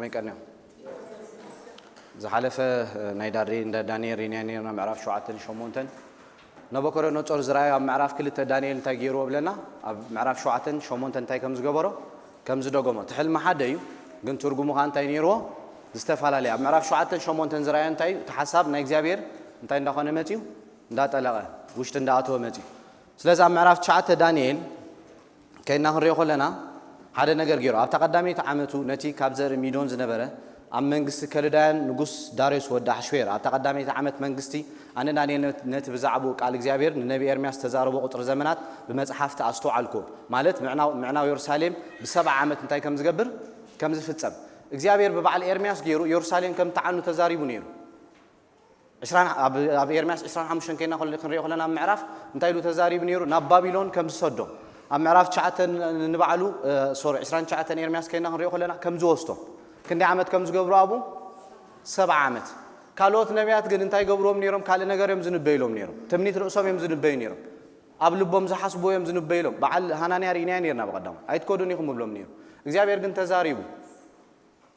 ይቀንያ። ዝሓለፈ ናይ ዳሪ እንደ ዳንኤል ሪንያ ነርና ምዕራፍ ሸውዓተን ሸሞንተን። ነቦኮደነጾር ዝረኣዩ ኣብ ምዕራፍ ክልተ ዳንኤል እንታይ ገይርዎ ብለና? ኣብ ምዕራፍ ሸውዓተን ሸሞንተን እንታይ ከም ዝገበሮ፣ ከም ዝደገሞ። እቲ ሕልሚ ሓደ እዩ፣ ግን ትርጉሙ ከኣ እንታይ ነይርዎ? ዝተፈላለየ። ኣብ ምዕራፍ ሸውዓተን ሸሞንተን ዝረኣዮ እንታይ እዩ? እቲ ሓሳብ ናይ እግዚኣብሔር እንታይ እንዳኾነ መጺኡ? እንዳጠለቐ፣ ውሽጢ እንዳኣተወ መጺኡ። ስለዚ ኣብ ምዕራፍ ትሽዓተ ዳንኤል ከይድና ክንሪኦ ከለና ሓደ ነገር ገይሩ። ኣብታ ቀዳመይቲ ዓመቱ ነቲ ካብ ዘርኢ ሚዶን ዝነበረ ኣብ መንግስቲ ከልዳውያን ንጉስ ዳርዮስ ወዲ ኣሕሽዌር ኣብታ ቀዳመይቲ ዓመት መንግስቲ ኣነ ዳንኤል ነት-፣ ነቲ ብዛዕባኡ ቃል እግዚኣብሔር ንነቢ ኤርምያስ ዝተዛረቦ ቁጽሪ ዘመናት ብመጽሓፍቲ ኣስተውዓልኩ። ማለት ምዕናው፣ ምዕናው የሩሳሌም ብሰብዓ ዓመት እንታይ ከም ዝገብር፣ ከም ዝፍጸም እግዚኣብሔር ብበዓል ኤርምያስ ገይሩ የሩሳሌም ከም ትዓኑ ተዛሪቡ ነይሩ። ዕስራን፣ ኣብ፣ ኣብ ኤርምያስ ዕስራን ሓሙሽተን ከይና ከል-፣ ክንሪኦ ከለና ኣብ ምዕራፍ እንታይ ኢሉ ተዛሪቡ ነይሩ? ናብ ባቢሎን ከም ዝሰዶም። ኣብ ምዕራፍ ትሽዓተ ን-፣ ንባዕሉ፣ እ፣ ሶሪ፣ ዕስራን ትሽዓተን ኤርምያስ ከይና ክንሪኦ ከለና ከም ዝወስዶም። ክንደይ ዓመት ከም ዝገብሩ ኣብኡ? ሰብዓ ዓመት። ካልኦት ነቢያት ግን እንታይ ገብርዎም ነይሮም? ካልእ ነገር እዮም ዝንበይሎም ነይሮም። ትምኒት ርእሶም እዮም ዝንበዩ ነይሮም። ኣብ ልቦም ዝሓስቡ እዮም ዝንበይሎም። በዓል ሃናንያ ርኢናዮ ነይርና ብቐዳሙ። ኣይትከዱን ኢኹም እብሎም ነይሩ። እግዚኣብሔር ግን ተዛሪቡ።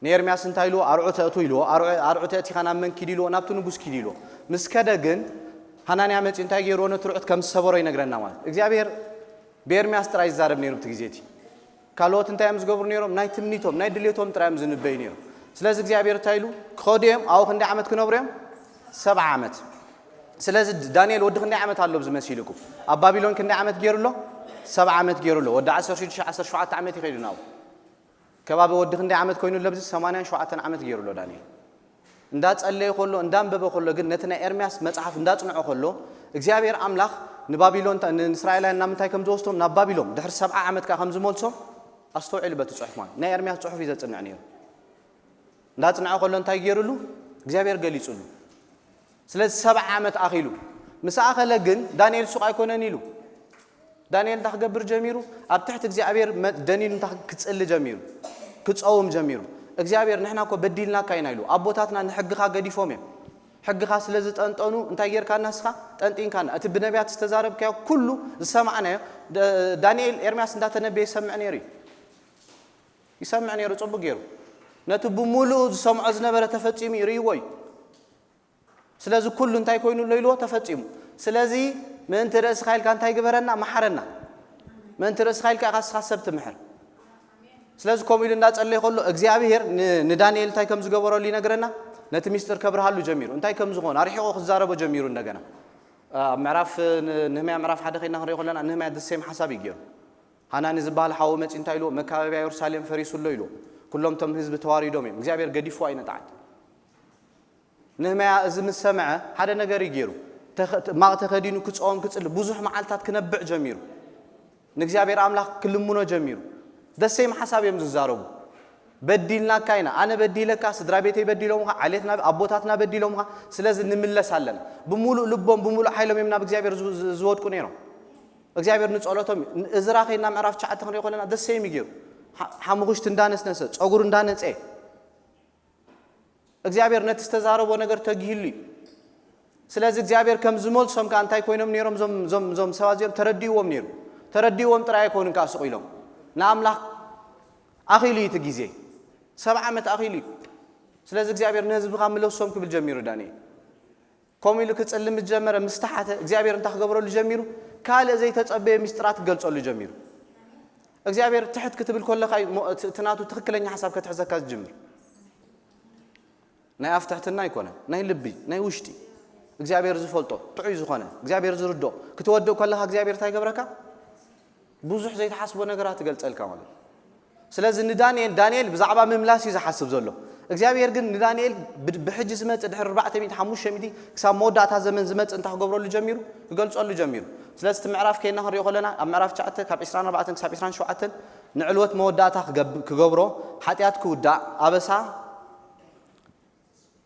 ንኤርምያስ እንታይ ኢልዎ? ኣርዑት ኣእቱ ኢልዎ። ኣርዑ-፣ ኣርዑት ኣእቲኻ ናብ መን ኪድ ኢልዎ? ናብቲ ንጉስ ኪድ ኢልዎ። ምስ ከደ ግን ሃናንያ መጺኡ እንታይ ገይርዎ? ነቲ ርዑት ከም ዝሰበሮ ይነግረና ማለት። እግዚኣብሔር ብኤርምያስ ጥራይ ይዛረብ ነይሩ ብቲ ግዜ እቲ። ካልኦት እንታይ እዮም ዝገብሩ ነይሮም? ናይ ትምኒቶም፣ ናይ ድሌቶም ጥራይ እዮም ዝንበዩ ነይሮም። ስለዚ እግዚኣብሔር እንታይ ኢሉ? ክኸዱ እዮም፣ ኣብኡ ክንደይ ዓመት ክነብሩ እዮም? ሰብዓ ዓመት። ስለዚ ዳንኤል ወዲ ክንደይ ዓመት ኣሎ ኣብዚ መሲልኩም? ኣብ ባቢሎን ክንደይ ዓመት ገይሩ ኣሎ? ሰብዓ ዓመት ገይሩ ኣሎ። ወዲ ዓሰርተ ሽዱሽተ ዓሰርተ ሸውዓተ ዓመት ይኸይዱ ናብኡ። ከባቢ ወዲ ክንደይ ዓመት ኮይኑ ኣሎ? ኣብዚ ሰማንያን ሸውዓተን ዓመት ገይሩ ኣሎ ዳንኤል። እንዳጸለየ ከሎ፣ እንዳንበበ ከሎ ግን ነቲ ናይ ኤርምያስ መጽሓፍ እንዳጽንዖ ከሎ፣ እግዚኣብሔር ኣምላኽ ንባቢሎን ተ-፣ ንእስራኤላውያን ናብ ምንታይ ከም ዝወስዶም፣ ናብ ባቢሎን፣ ድሕሪ ሰብዓ ዓመት ከኣ ከም ዝመልሶም ኣስተውዕሉ በቲ ጽሑፍ ማለት። ናይ ኤርምያስ ጽሑፍ እዩ ዘጽንዕ ነይሩ። እንዳጽንዖ ከሎ እንታይ ገይሩሉ? እግዚኣብሔር ገሊጹሉ። ስለዚ ሰብዓ ዓመት ኣኺሉ። ምስ ኣኸለ ግን ዳንኤል ሱቕ ኣይኮነን ኢሉ። ዳንኤል እንታይ ክገብር ጀሚሩ? ኣብ ትሕቲ እግዚኣብሔር መ-፣ ደኒኑ እንታይ ክጽሊ ጀሚሩ? ክጸውም ጀሚሩ። እግዚኣብሔር ንሕና እኮ በዲልናካ ኢና ኢሉ። ኣቦታትና ንሕግኻ ገዲፎም እዮም። ሕግኻ ስለ ዝጠንጠኑ እንታይ ጌርካና ንስኻ? ጠንጢንካና። እቲ ብነቢያት ዝተዛረብካዮ ኩሉ ዝሰማዕናዮ ደ-፣ ዳንኤል ኤርምያስ እንዳተነበየ ይሰምዕ ነይሩ እዩ። ይሰምዕ ነይሩ ጽቡቅ ገይሩ። ነቲ ብምሉኡ ዝሰምዖ ዝነበረ ተፈጺሙ እዩ፣ ርእይዎ እዩ። ስለዚ ኩሉ እንታይ ኮይኑ ኣሎ ኢልዎ? ተፈጺሙ። ስለዚ ምእንቲ ርእስኻ ኢልካ እንታይ ግበረና? መሓረና። ምእንቲ ርእስኻ ኢልካ ኢኻ ንስኻ ሰብ ትምሕር። ስለዚ ከምኡ ኢሉ እንዳጸለየ ከሎ እግዚኣብሔር ን-፣ ንዳንኤል እንታይ ከም ዝገበረሉ ይነግረና። ነቲ ሚስጥር ከብርሃሉ ጀሚሩ። እንታይ ከም ዝኾነ ኣርሒቑ ክዛረቦ ጀሚሩ እንደገና። ኣብ ምዕራፍ ን-፣ ንህምያ ምዕራፍ ሓደ ከይና ክንሪኦ ከለና ንህምያ the same ሓሳብ እዩ ገይሩ። ሃናኒ ዝበሃል ሓዉ መጺኡ እንታይ ኢልዎ? መካበብያ የሩሳሌም ፈሪሱ ኣሎ ኢልዎ። ኩሎም እቶም ህዝቢ ተዋሪዶም እዮም። እግዚኣብሔር ገዲፍዋ እዩ ነታ ዓዲ። ነህምያ እዚ ምስ ሰምዐ ሓደ ነገር እዩ ገይሩ። ተኸ-፣ ማቕ ተኸዲኑ ክጸወም ክጽሊ ብዙሕ መዓልታት ክነብዕ ጀሚሩ። ንእግዚኣብሔር ኣምላኽ ክልምኖ ጀሚሩ። The same ሓሳብ እዮም ዝዛረቡ። በዲልናካ ኢና፣ ኣነ በዲለካ፣ ስድራ ቤተይ በዲሎምኻ፣ ዓሌትና፣ ኣቦታትና በዲሎምኻ፣ ስለዚ ንምለስ ኣለና። ብምሉእ ልቦም፣ ብምሉእ ሓይሎም እዮም ናብ እግዚኣብሔር ዝ-፣ ዝ-፣ ዝወድቁ ነይሮም። እግዚኣብሔር ንጸሎቶም እዩ። ን-፣ እዝራ ከይና ምዕራፍ ትሽዓተ ክንሪኦ ከለና the same እዩ ገይሩ። ሓ-፣ ሓሙኽሽቲ እንዳነስነሰ፣ ጸጉሩ እንዳነጸየ፣ እግዚኣብሔር ነቲ ዝተዛረቦ ነገር ተጊህሉ እዩ። ስለዚ እግዚኣብሔር ከም ዝመልሶም ከኣ እንታይ ኮይኖም ነይሮም? እዞም፣ እዞም፣ እዞም ሰባት እዚኦም ተረዲእዎም ነይሩ። ተረዲእዎም ጥራይ ኣይኮኑን ከኣ ስቕ ኢሎም። ንኣምላኽ ኣኺሉ እዩ እቲ ግዜ። ሰብዓ ዓመት ኣኺሉ እዩ። ስለዚ እግዚኣብሔር ንህዝብኻ ምለሶም ክብል ጀሚሩ ዳንኤል። ከምኡ ኢሉ ክጽሊ ምስ ጀመረ፣ ምስ ተሓተ፣ እግዚኣብሔር እንታይ ክገብረሉ ጀሚሩ? ካልእ ዘይተጸበየ ምስጢራት ክገልጸሉ ጀሚሩ። እግዚኣብሔር ትሕት ክትብል ከለኻ እዩ እሞ እቲ፣ እቲ ናቱ ትኽክለኛ ሓሳብ ከትሕዘካ ዝጅምር። ናይ ኣፍ ትሕትና ኣይኮነን፣ ናይ ልቢ፣ ናይ ውሽጢ። እግዚኣብሔር ዝፈልጦ፣ ጥዑይ ዝኾነ፣ እግዚኣብሔር ዝርድኦ። ክትወድእ ከለኻ እግዚኣብሔር እንታይ ይገብረካ? ብዙሕ ዘይትሓስቦ ነገራት ይገልጸልካ ማለት እዩ። ስለዚ ንዳንኤል፣ ዳንኤል ብዛዕባ ምምላስ እዩ ዝሓስብ ዘሎ። እግዚኣብሔር ግን ንዳንኤል ብ-፣ ብሕጂ ዝመጽእ ድሕሪ ኣርባዕተ ሚእቲ፣ ሓሙሽተ ሚእቲ ክሳብ መወዳእታ ዘመን ዝመጽእ እንታይ ክገብረሉ ጀሚሩ? ክገልጸሉ ጀሚሩ። ስለዚ እቲ ምዕራፍ ከይና ክንሪኦ ከለና ኣብ ምዕራፍ ትሽዓተ ካብ ዕስራን ኣርባዕተን ክሳብ ዕስራን ሸውዓተን ንዕልወት መወዳእታ ክገብ-፣ ክገብሮ፣ ሓጢኣት ክውዳእ፣ ኣበሳ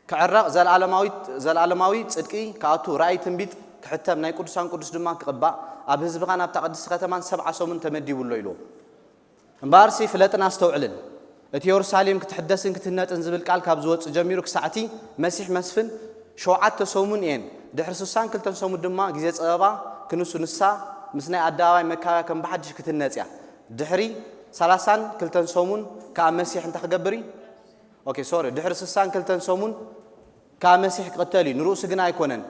ክዕረቕ፣ ዘለኣለማዊ፣ ዘለኣለማዊ ጽድቂ ክኣቱ፣ ራእይ ትንቢት ክሕተም፣ ናይ ቅዱሳን ቅዱስ ድማ ክቕባእ፣ ኣብ ህዝብኻን ኣብታ ቅድስቲ ከተማን ሰብዓ ሰሙን ተመዲቡ ኣሎ ኢልዎ። እምበኣርሲ ፍለጥን ኣስተውዕልን፣ እቲ የሩሳሌም ክትሕደስን ክትህነጽን ዝብል ቃል ካብ ዝወጽእ ጀሚሩ ክሳዕ እቲ መሲሕ መስፍን ሸውዓተ ሰሙን እየን፣ ድሕሪ ስሳን ክልተን ሰሙን ድማ ግዜ ጸበባ ክንሱ፣ ንሳ ምስ ናይ ኣደባባይ መካበያ ከም ብሓድሽ ክትህነጽ እያ። ድሕሪ ሰላሳን ክልተን ሰሙን ከኣ መሲሕ እንታይ ክገብር እዩ? ኦኬ ሶሪ፣ ድሕሪ ስሳን ክልተን ሰሙን ካብ መሲሕ ክቕተል እዩ። ንርእሱ ግን ኣይኮነን።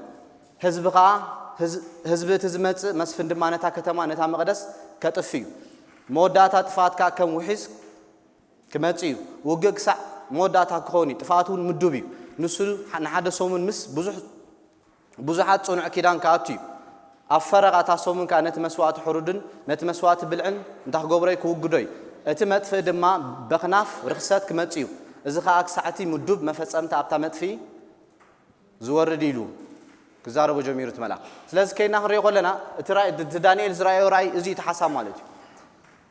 ህዝቢ ከዓ፣ ህዝ- ህዝቢ እቲ ዝመጽእ መስፍን ድማ ነታ ከተማ፣ ነታ መቕደስ ከጥፍ እዩ። መወዳእታ ጥፍኣት ከዓ ከም ውሒዝ ክመጽእ እዩ። ውግእ ክሳዕ መወዳእታ ክኸውን እዩ። ጥፍኣት እውን ምዱብ እዩ። ንሱ ንሓደ ሰሙን ምስ ብዙሕ ብዙሓት ጽኑዕ ኪዳን ክኣቱ እዩ። ኣብ ፈረቓ እታ ሰሙን ከኣ ነቲ መስዋእቲ ሕሩድን ነቲ መስዋእቲ ብልዕን እንታይ ክገብሮ እዩ? ክውግዶ እዩ። እቲ መጥፍኢ ድማ በኽናፍ ርኽሰት ክመጽእ እዩ። እዚ ከኣ ክሳዕ እቲ ምዱብ መፈጸምታ ኣብታ መጥፍኢ ዝወርድ ኢሉ ክዛረቦ ጀሚሩ እቲ መልኣኽ። ስለዚ ከይና ክንሪኦ ከለና እቲ ራእይ፣ እቲ ዳንኤል ዝረኣዮ ራእይ እዚ እዩ፣ እቲ ሓሳብ ማለት እዩ።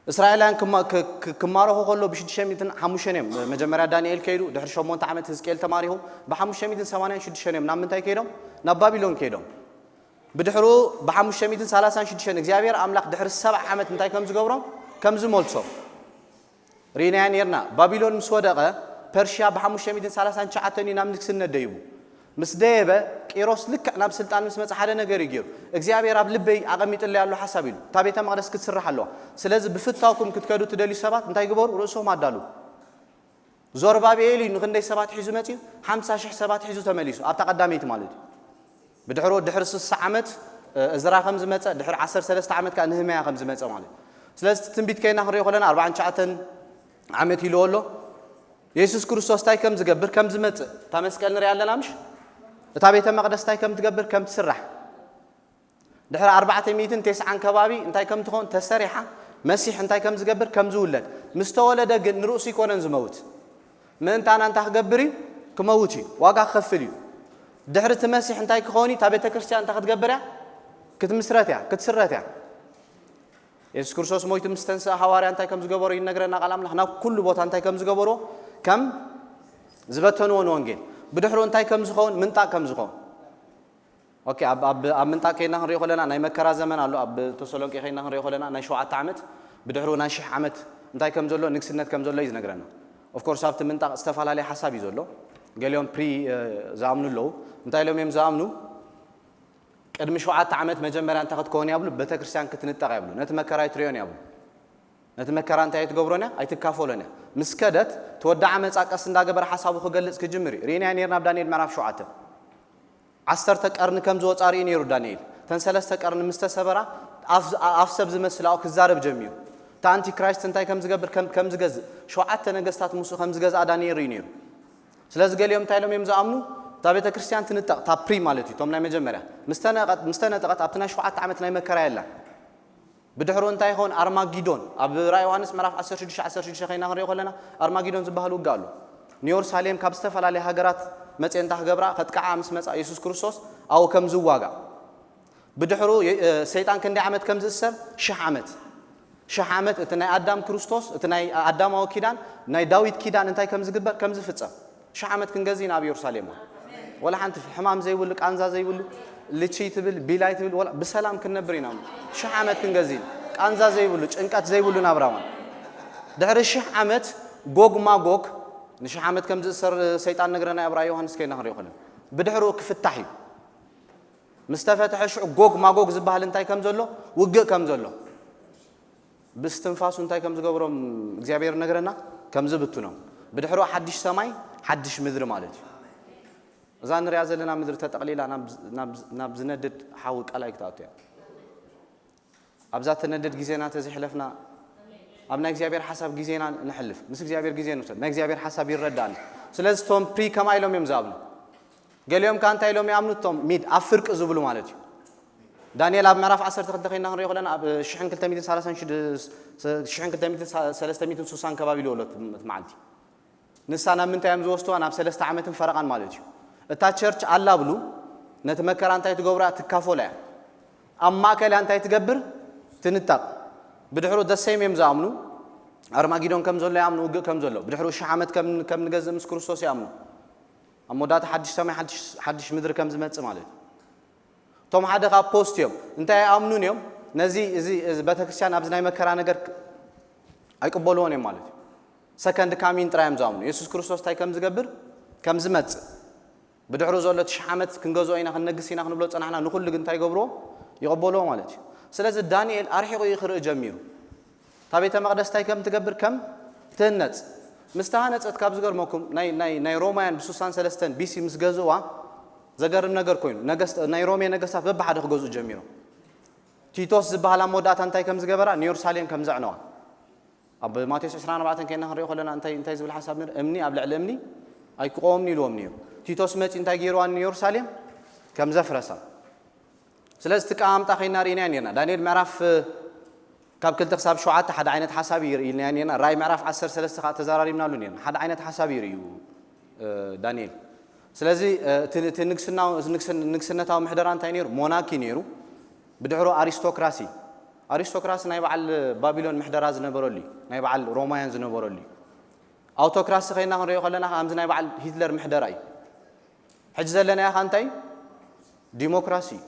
እስራኤላውያን ክማ- ክ- ክ- ክማረኹ ከሎ ብ ሽዱሽተ ሚእትን ሓሙሽተን እዮም። መጀመርያ ዳንኤል ከይዱ፣ ድሕሪ ሸሞንተ ዓመት ህዝቅኤል ተማሪኹ፣ ብ ሓሙሽተ ሚእትን ሰማንያን ሽዱሽተን እዮም ናብ ምንታይ ከይዶም? ናብ ባቢሎን ከይዶም። ብድሕሩ ብ ሓሙሽተ ሚእትን ሰላሳን ሽዱሽተን እግዚኣብሔር ኣምላኽ ድሕሪ ሰብዓ ዓመት እንታይ ከም ዝገብሮም? ከም ዝመልሶም ርኢናዮ ነርና። ባቢሎን ምስ ወደቐ፣ ፐርሽያ ብ ሓሙሽተ ሚእትን ሰላሳን ትሽዓተን እዩ ናብ ንግስነት ደይቡ። ምስ ደየበ፣ ቂሮስ ልክዕ ናብ ስልጣን ምስ መጸ ሓደ ነገር እዩ ገይሩ። እግዚኣብሔር ኣብ ልበይ ኣቐሚጥለይ ኣሎ ሓሳብ ኢሉ። እታ ቤተ መቕደስ ክትስራሕ ኣለዋ። ስለዚ ብፍታውኩም ክትከዱ ትደልዩ ሰባት እንታይ ግበሩ? ርእሶም ኣዳሉ። ዞርባብኤል እዩ ንኽንደይ ሰባት ሒዙ መጺኡ? ሓምሳ ሽሕ ሰባት ሒዙ ተመሊሱ። ኣብታ ቀዳመይቲ ማለት እዩ። ብድሕሩ ድሕሪ ስሳ ዓመት፣ እ፣ እዝራ ከም ዝመጸ፣ ድሕሪ ዓሰርተ ሰለስተ ዓመት ከኣ ንህምያ ከም ዝመጸ ማለት እዩ። ስለዚ እቲ ትንቢት ከይና ክንሪኦ ከለና ኣርባዓን ትሽዓተን ዓመት ኢልዎ ኣሎ። የሱስ ክርስቶስ እንታይ ከም ዝገብር ከም ዝመጽእ እታ መስቀል ንሪኣ ኣለና ምሽ? እታ ቤተ መቕደስ እንታይ ከም ትገብር ከም ትስራሕ ድሕሪ ኣርባዕተ ሚእትን ተስዓን ከባቢ እንታይ ከም ትኾን ተሰሪሓ መሲሕ እንታይ ከም ዝገብር ከም ዝውለድ ምስ ተወለደ ግን ንርእሱ ይኮነን ዝመውት ምእንታና እንታይ ክገብር እዩ? ክመውት እዩ። ዋጋ ክኸፍል እዩ። ድሕሪ እቲ መሲሕ እንታይ ክኸውን እዩ? እታ ቤተ ክርስቲያን እንታይ ክትገብር እያ? ክትምስረት እያ፣ ክትስረት እያ። የሱስ ክርስቶስ ሞይቱ ምስ ተንስአ ሃዋርያ እንታይ ከም ዝገበሮ ይነግረና ቃል ኣምላኽ። ናብ ኩሉ ቦታ እንታይ ከም ዝገበሮ ከም ዝበተንዎ ንወንጌል ብድሕሩ እንታይ ከም ዝኸውን ምንጣቅ ከም ዝኸውን ኦኬ ኣብ ኣብ ኣብ ምንጣቅ ከይና ክንሪኦ ከለና ናይ መከራ ዘመን ኣሎ። ኣብ ተሰሎንቄ ከይና ክንሪኦ ከለና ናይ ሸውዓተ ዓመት ብድሕሩ ናይ ሽሕ ዓመት እንታይ ከም ዘሎ ንግስነት ከም ዘሎ እዩ ዝነግረና። Of course ኣብቲ ምንጣቅ ዝተፈላለየ ሓሳብ እዩ ዘሎ። ገሊኦም ፕሪ ዝኣምኑ ኣለዉ። እንታይ ኢሎም እዮም ዝኣምኑ? ቅድሚ ሸውዓተ ዓመት መጀመርያ እንታይ ክትከውን እያ ብሉ? ቤተክርስትያን ክትንጠቕ እያ ብሉ። ነቲ መከራ ኣይትሪኦን እያ ብሉ። ነቲ መከራ እንታይ ኣይትገብሮን እያ? ኣይትካፈሎን እያ። ምስ ከደት ትወዳዓ መጻ ቀስ እንዳገበረ ሓሳቡ ክገልጽ ክጅምር እዩ። ርኢናዮ ነርና ኣብ ዳንኤል ምዕራፍ ሸውዓተ። ዓሰርተ ቀርኒ ከም ዝወጻ ርኢ ነይሩ ዳንኤል። እተን ሰለስተ ቀርኒ ምስ ተሰበራ ኣፍ ኣፍ ሰብ ዝመስል ኣብኡ ክዛረብ ጀሚሩ። እቲ ኣንቲክራይስት እንታይ ከም ዝገብር ከም ከም ዝገዝእ ሸውዓተ ነገስታት ምስኡ ከም ዝገዝኣ ዳንኤል ርኢ ነይሩ። ስለዚ ገሊኦም እንታይ ኢሎም እዮም ዝኣምኑ? እታ ቤተ ክርስቲያን ትንጠቕ፣ እታ ፕሪ ማለት እዩ፣ እቶም ናይ መጀመርያ ምስ ተነቐት ምስ ተነጠቐት ኣብቲ ናይ ሸውዓተ ዓመት ናይ መከራ የላን። ብድሕሩ እንታይ ይኸውን? ኣርማጊዶን። ኣብ ራእይ ዮሃንስ ምዕራፍ ዓሰርተ ሽዱሽተ ዓሰርተ ሽዱሽተ ከይና ክንሪኦ ከለና ኣርማጊዶን ዝበሃል ውግእ ኣሎ። ንዮርሳሌም ካብ ዝተፈላለየ ሃገራት መፅኤ እንታይ ክገብራ? ከጥቅዓ ምስ መፃ የሱስ ክርስቶስ ኣብኡ ከም ዝዋጋእ። ብድሕሩ የ- እ፣ ሰይጣን ክንደይ ዓመት ከም ዝእሰር? ሽሕ ዓመት። ሽሕ ዓመት እቲ ናይ ኣዳም ክርስቶስ፣ እቲ ናይ ኣዳማዊ ኪዳን፣ ናይ ዳዊት ኪዳን እንታይ ከም ዝግበር? ከም ዝፍጸም። ሽሕ ዓመት ክንገዝእ ኢና ኣብ የሩሳሌም። ወላ ሓንቲ ሕማም ዘይብሉ፣ ቃንዛ ዘይብሉ፣ ልቺ ትብል፣ ቢላይ ትብል፣ ወላ ብሰላም ክንነብር ኢና። ሽሕ ዓመት ክንገዝእ ኢና። ቃንዛ ዘይብሉ፣ ጭንቀት ዘይብሉ ናብራ ማለት። ድሕሪ ሽሕ ዓመት ጎግ ማጎግ፣ ንሽሕ ዓመት ከም ዝእሰር ሰይጣን ነግረና ኣብ ራእይ ዮሃንስ ከይና ክንሪኦ ከለና። ብድሕሩ ክፍታሕ እዩ። ምስ ተፈትሐ ሽዑ ጎግ ማጎግ ዝበሃል እንታይ ከም ዘሎ፣ ውግእ ከም ዘሎ፣ ብስትንፋሱ እንታይ ከም ዝገብሮም እግዚኣብሔር ነገረና፣ ከም ዝብትኖም። ብድሕሪኡ ሓድሽ ሰማይ፣ ሓድሽ ምድሪ ማለት እዩ። እዛ ንሪኣ ዘለና ምድሪ ተጠቕሊላ ናብ፣ ናብ፣ ናብ ዝነድድ ሓዊ ቀላይ ክትኣቱ እያ። ኣብዛ ትነድድ ግዜና ተዘይሕለፍና፣ ኣብ ናይ እግዚኣብሔር ሓሳብ ግዜና ንሕልፍ። ምስ እግዚኣብሔር ግዜ ንውሰድ። ናይ እግዚኣብሔር ሓሳብ ይረዳእና። ስለዚ እቶም ፕሪ ከማ ኢሎም እዮም ዝኣብሉ። ገሊኦም ከኣ እንታይ ኢሎም ይኣምኑ? እቶም ሚድ ኣብ ፍርቂ ዝብሉ ማለት እዩ። ዳንኤል ኣብ ምዕራፍ ዓሰርተ ክልተ ኮይና ክንሪኦ ከለና ኣብ ሽሕን ክልተ ሚእትን ሰላሳን ሽዱሽተ፣ ሽሕን ክልተ ሚእትን ሰለስተ ሚእትን ስሳን ከባቢ ኢሉ ኣሎ እቲ መዓልቲ። ንሳ ናብ ምንታይ እዮም ዝወስድዋ? ናብ ሰለስተ ዓመትን ፈረቓን ማለት እዩ። እታ ቸርች ኣላ ብሉ ነቲ መከራ እንታይ ትገብራ? ትካፈሎ እያ። ኣብ ማእከል እያ እንታይ ትገብር? ትንጠቕ። ብድሕሩ ደሰይም እዮም ዝኣምኑ። ኣርማጊዶን ከም ዘሎ ይኣምኑ፣ ውግእ ከም ዘሎ። ብድሕሩ ሽሕ ዓመት ከም ከም ንገዝእ ምስ ክርስቶስ ይኣምኑ። ኣብ መወዳእታ ሓድሽ ሰማይ ሓድሽ ሓድሽ ምድሪ ከም ዝመጽእ ማለት እዩ። እቶም ሓደ ካብ ፖስት እዮም እንታይ ኣይኣምኑን እዮም። ነዚ እዚ እዚ ቤተክርስትያን ኣብዚ ናይ መከራ ነገር ክ- ኣይቅበልዎን እዮም ማለት እዩ። ሰከንድ ካሚን ጥራይ እዮም ዝኣምኑ። የሱስ ክርስቶስ እንታይ ከም ዝገብር ከም ዝመጽእ ብድሕሩ ዘሎ እቲ ሽሕ ዓመት ክንገዝኦ ኢና ክንነግስ ኢና ክንብሎ ጸናሕና ንኹሉ ግን እንታይ ይገብርዎ? ይቕበልዎ ማለት እዩ። ስለዚ ዳንኤል ኣርሒቑ እዩ ክርኢ ጀሚሩ። እታ ቤተ መቕደስ እንታይ ከም ትገብር ከም ትህነጽ። ምስ ተሃነጸት ካብ ዝገርመኩም ናይ ናይ ናይ ሮማውያን ብ63 ቢሲ ምስ ገዝእዋ ዘገርም ነገር ኮይኑ፣ ነገስት ናይ ሮሜ ነገስታት በብሓደ ክገዝኡ ጀሚሮም። ቲቶስ ዝበሃል ኣብ መወዳእታ እንታይ ከም ዝገበራ፣ ንየሩሳሌም ከም ዘዕነዋ ኣብ ማቴዎስ ዕስራን ኣርባዕተን ከይና ክንሪኦ ከለና እንታይ እንታይ ዝብል ሓሳብ ነይሩ? እምኒ ኣብ ልዕሊ እምኒ ኣይክቆምኒ ኢልዎም ነይሩ። ቲቶስ መጺ እንታይ ገይርዋ ንየሩሳሌም ከም ዘፍረሳ። ስለዚ እቲ ቀማምጣ ከይና ርኢናዮ ነርና። ዳንኤል ምዕራፍ ካብ ክልተ ክሳብ ሸውዓተ ሓደ ዓይነት ሓሳብ እዩ ኢልና ነርና። ራእይ ምዕራፍ ዓሰርተ ሰለስተ ከዓ ተዛራሪብናሉ ነርና። ሓደ ዓይነት ሓሳብ እዩ ርእዩ ዳንኤል። ስለዚ እቲ ንግስናታዊ ምሕደራ እንታይ ነይሩ? ሞናኪ ነይሩ። ብድሕሩ ኣሪስቶክራሲ። ኣሪስቶክራሲ ናይ በዓል ባቢሎን ምሕደራ ዝነበረሉ እዩ። ናይ በዓል ሮማውያን ዝነበረሉ እዩ። ኣውቶክራሲ ከይና ክንሪኦ ከለና ከምዚ ናይ በዓል ሂትለር ምሕደራ እዩ። ሕጂ ዘለናዮ ከ እንታይ? ዲሞክራሲ እዩ።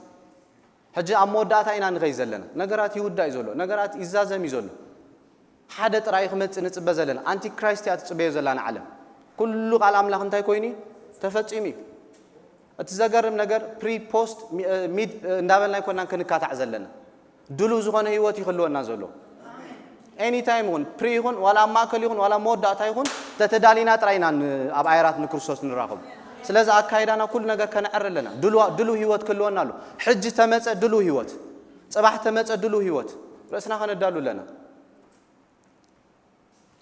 ሕጂ ኣብ መወዳእታ ኢና ንኸይ ዘለና። ነገራት ይውዳእ እዩ ዘሎ። ነገራት ይዛዘም እዩ ዘሎ። ሓደ ጥራይ ክመጽእ ንጽበ ዘለና። ኣንቲክራይስት እያ ትጽበዮ ዘላ ንዓለም። ኩሉ ቃል ኣምላኽ እንታይ ኮይኑ እዩ? ተፈጺሙ እዩ። እቲ ዘገርም ነገር ፕሪ ፖስት ሚድ እንዳበልና ኣይኮናን ክንካታዕ ዘለና። ድሉው ዝኾነ ህይወት ይኽልወና ዘሎ። ኤኒ ታይም ይኹን ፕሪ ይኹን ዋላ ኣብ ማእከል ይኹን ዋላ መወዳእታ ይኹን ተተዳሊና ጥራይ ኢና ኣብ ኣየራት ንክርስቶስ ንራኸቡ። ስለዚ ኣካይዳና ኩሉ ነገር ከነዕሪ ኣለና። ድሉው ህይወት ክህልወና ኣሎ። ሕጂ ተመጸ ድሉው ህይወት፣ ጽባሕ ተመጸ ድሉው ህይወት ርእስና ከነዳሉ ኣለና።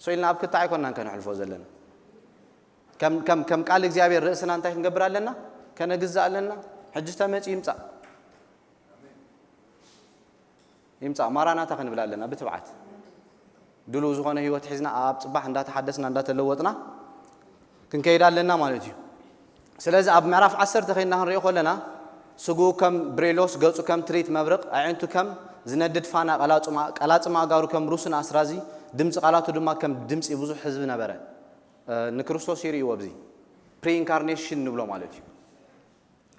ሶ ኢልና ኣብ ክታዕ ኣይኮናን ከነሕልፎ ዘለና። ከም ከም ከም ቃል እግዚኣብሔር ርእስና እንታይ ክንገብር ኣለና? ከነግዛእ ኣለና። ሕጂ ተመጺ ይምጻእ ይምጻእ ማራናታ ክንብል ኣለና ብትብዓት። ድሉው ዝኾነ ህይወት ሒዝና ኣብ ጽባሕ እንዳተሓደስና እንዳተለወጥና ክንከይድ ኣለና ማለት እዩ። ስለዚ ኣብ ምዕራፍ ዓሰርተ ከይና ክንሪኦ ከለና ስግኡ ከም ብሬሎስ፣ ገጹ ከም ትርኢት መብርቕ፣ ኣዒንቱ ከም ዝነድድ ፋና፣ ቀላጽማ- ቀላጽማ ኣእጋሩ ከም ሩስን ኣስራዚ፣ ድምጺ ቃላቱ ድማ ከም ድምጺ ብዙሕ ህዝቢ ነበረ። እ፣ ንክርስቶስ ይርእይዎ ኣብዚ ፕሪኢንካርኔሽን ንብሎ ማለት እዩ።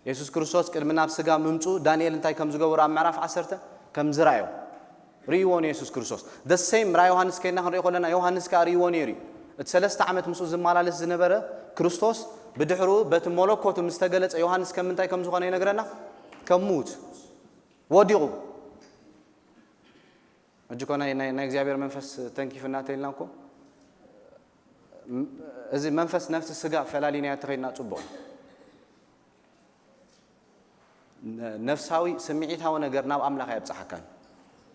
የሱስ ክርስቶስ ቅድሚ ናብ ስጋ ምምጽኡ ዳንኤል እንታይ ከም ዝገበሩ ኣብ ምዕራፍ ዓሰርተ ከም ዝረኣዮ ርእይዎ ንየሱስ ክርስቶስ። The same ራ ዮሃንስ ከይና ክንሪኦ ከለና ዮሃንስ ከኣ ርእይዎ ነይሩ እዩ። እቲ ሰለስተ ዓመት ምስኡ ዝመላለስ ዝነበረ ክርስቶስ ብድሕሩ በቲ መለኮቱ ምስ ተገለጸ ዮሃንስ ከም ምንታይ ከም ዝኾነ ይነግረና። ከም ምዉት ወዲቑ። ሕጂ እኮ ናይ ናይ ናይ እግዚኣብሔር መንፈስ ተንኪፍና ተይልና እኮ እዚ መንፈስ ነፍሲ ስጋ ፈላሊናዮ ተኸይድና ጽቡቕ። ነፍሳዊ ስምዒታዊ ነገር ናብ ኣምላኽ ኣየብጽሓካን።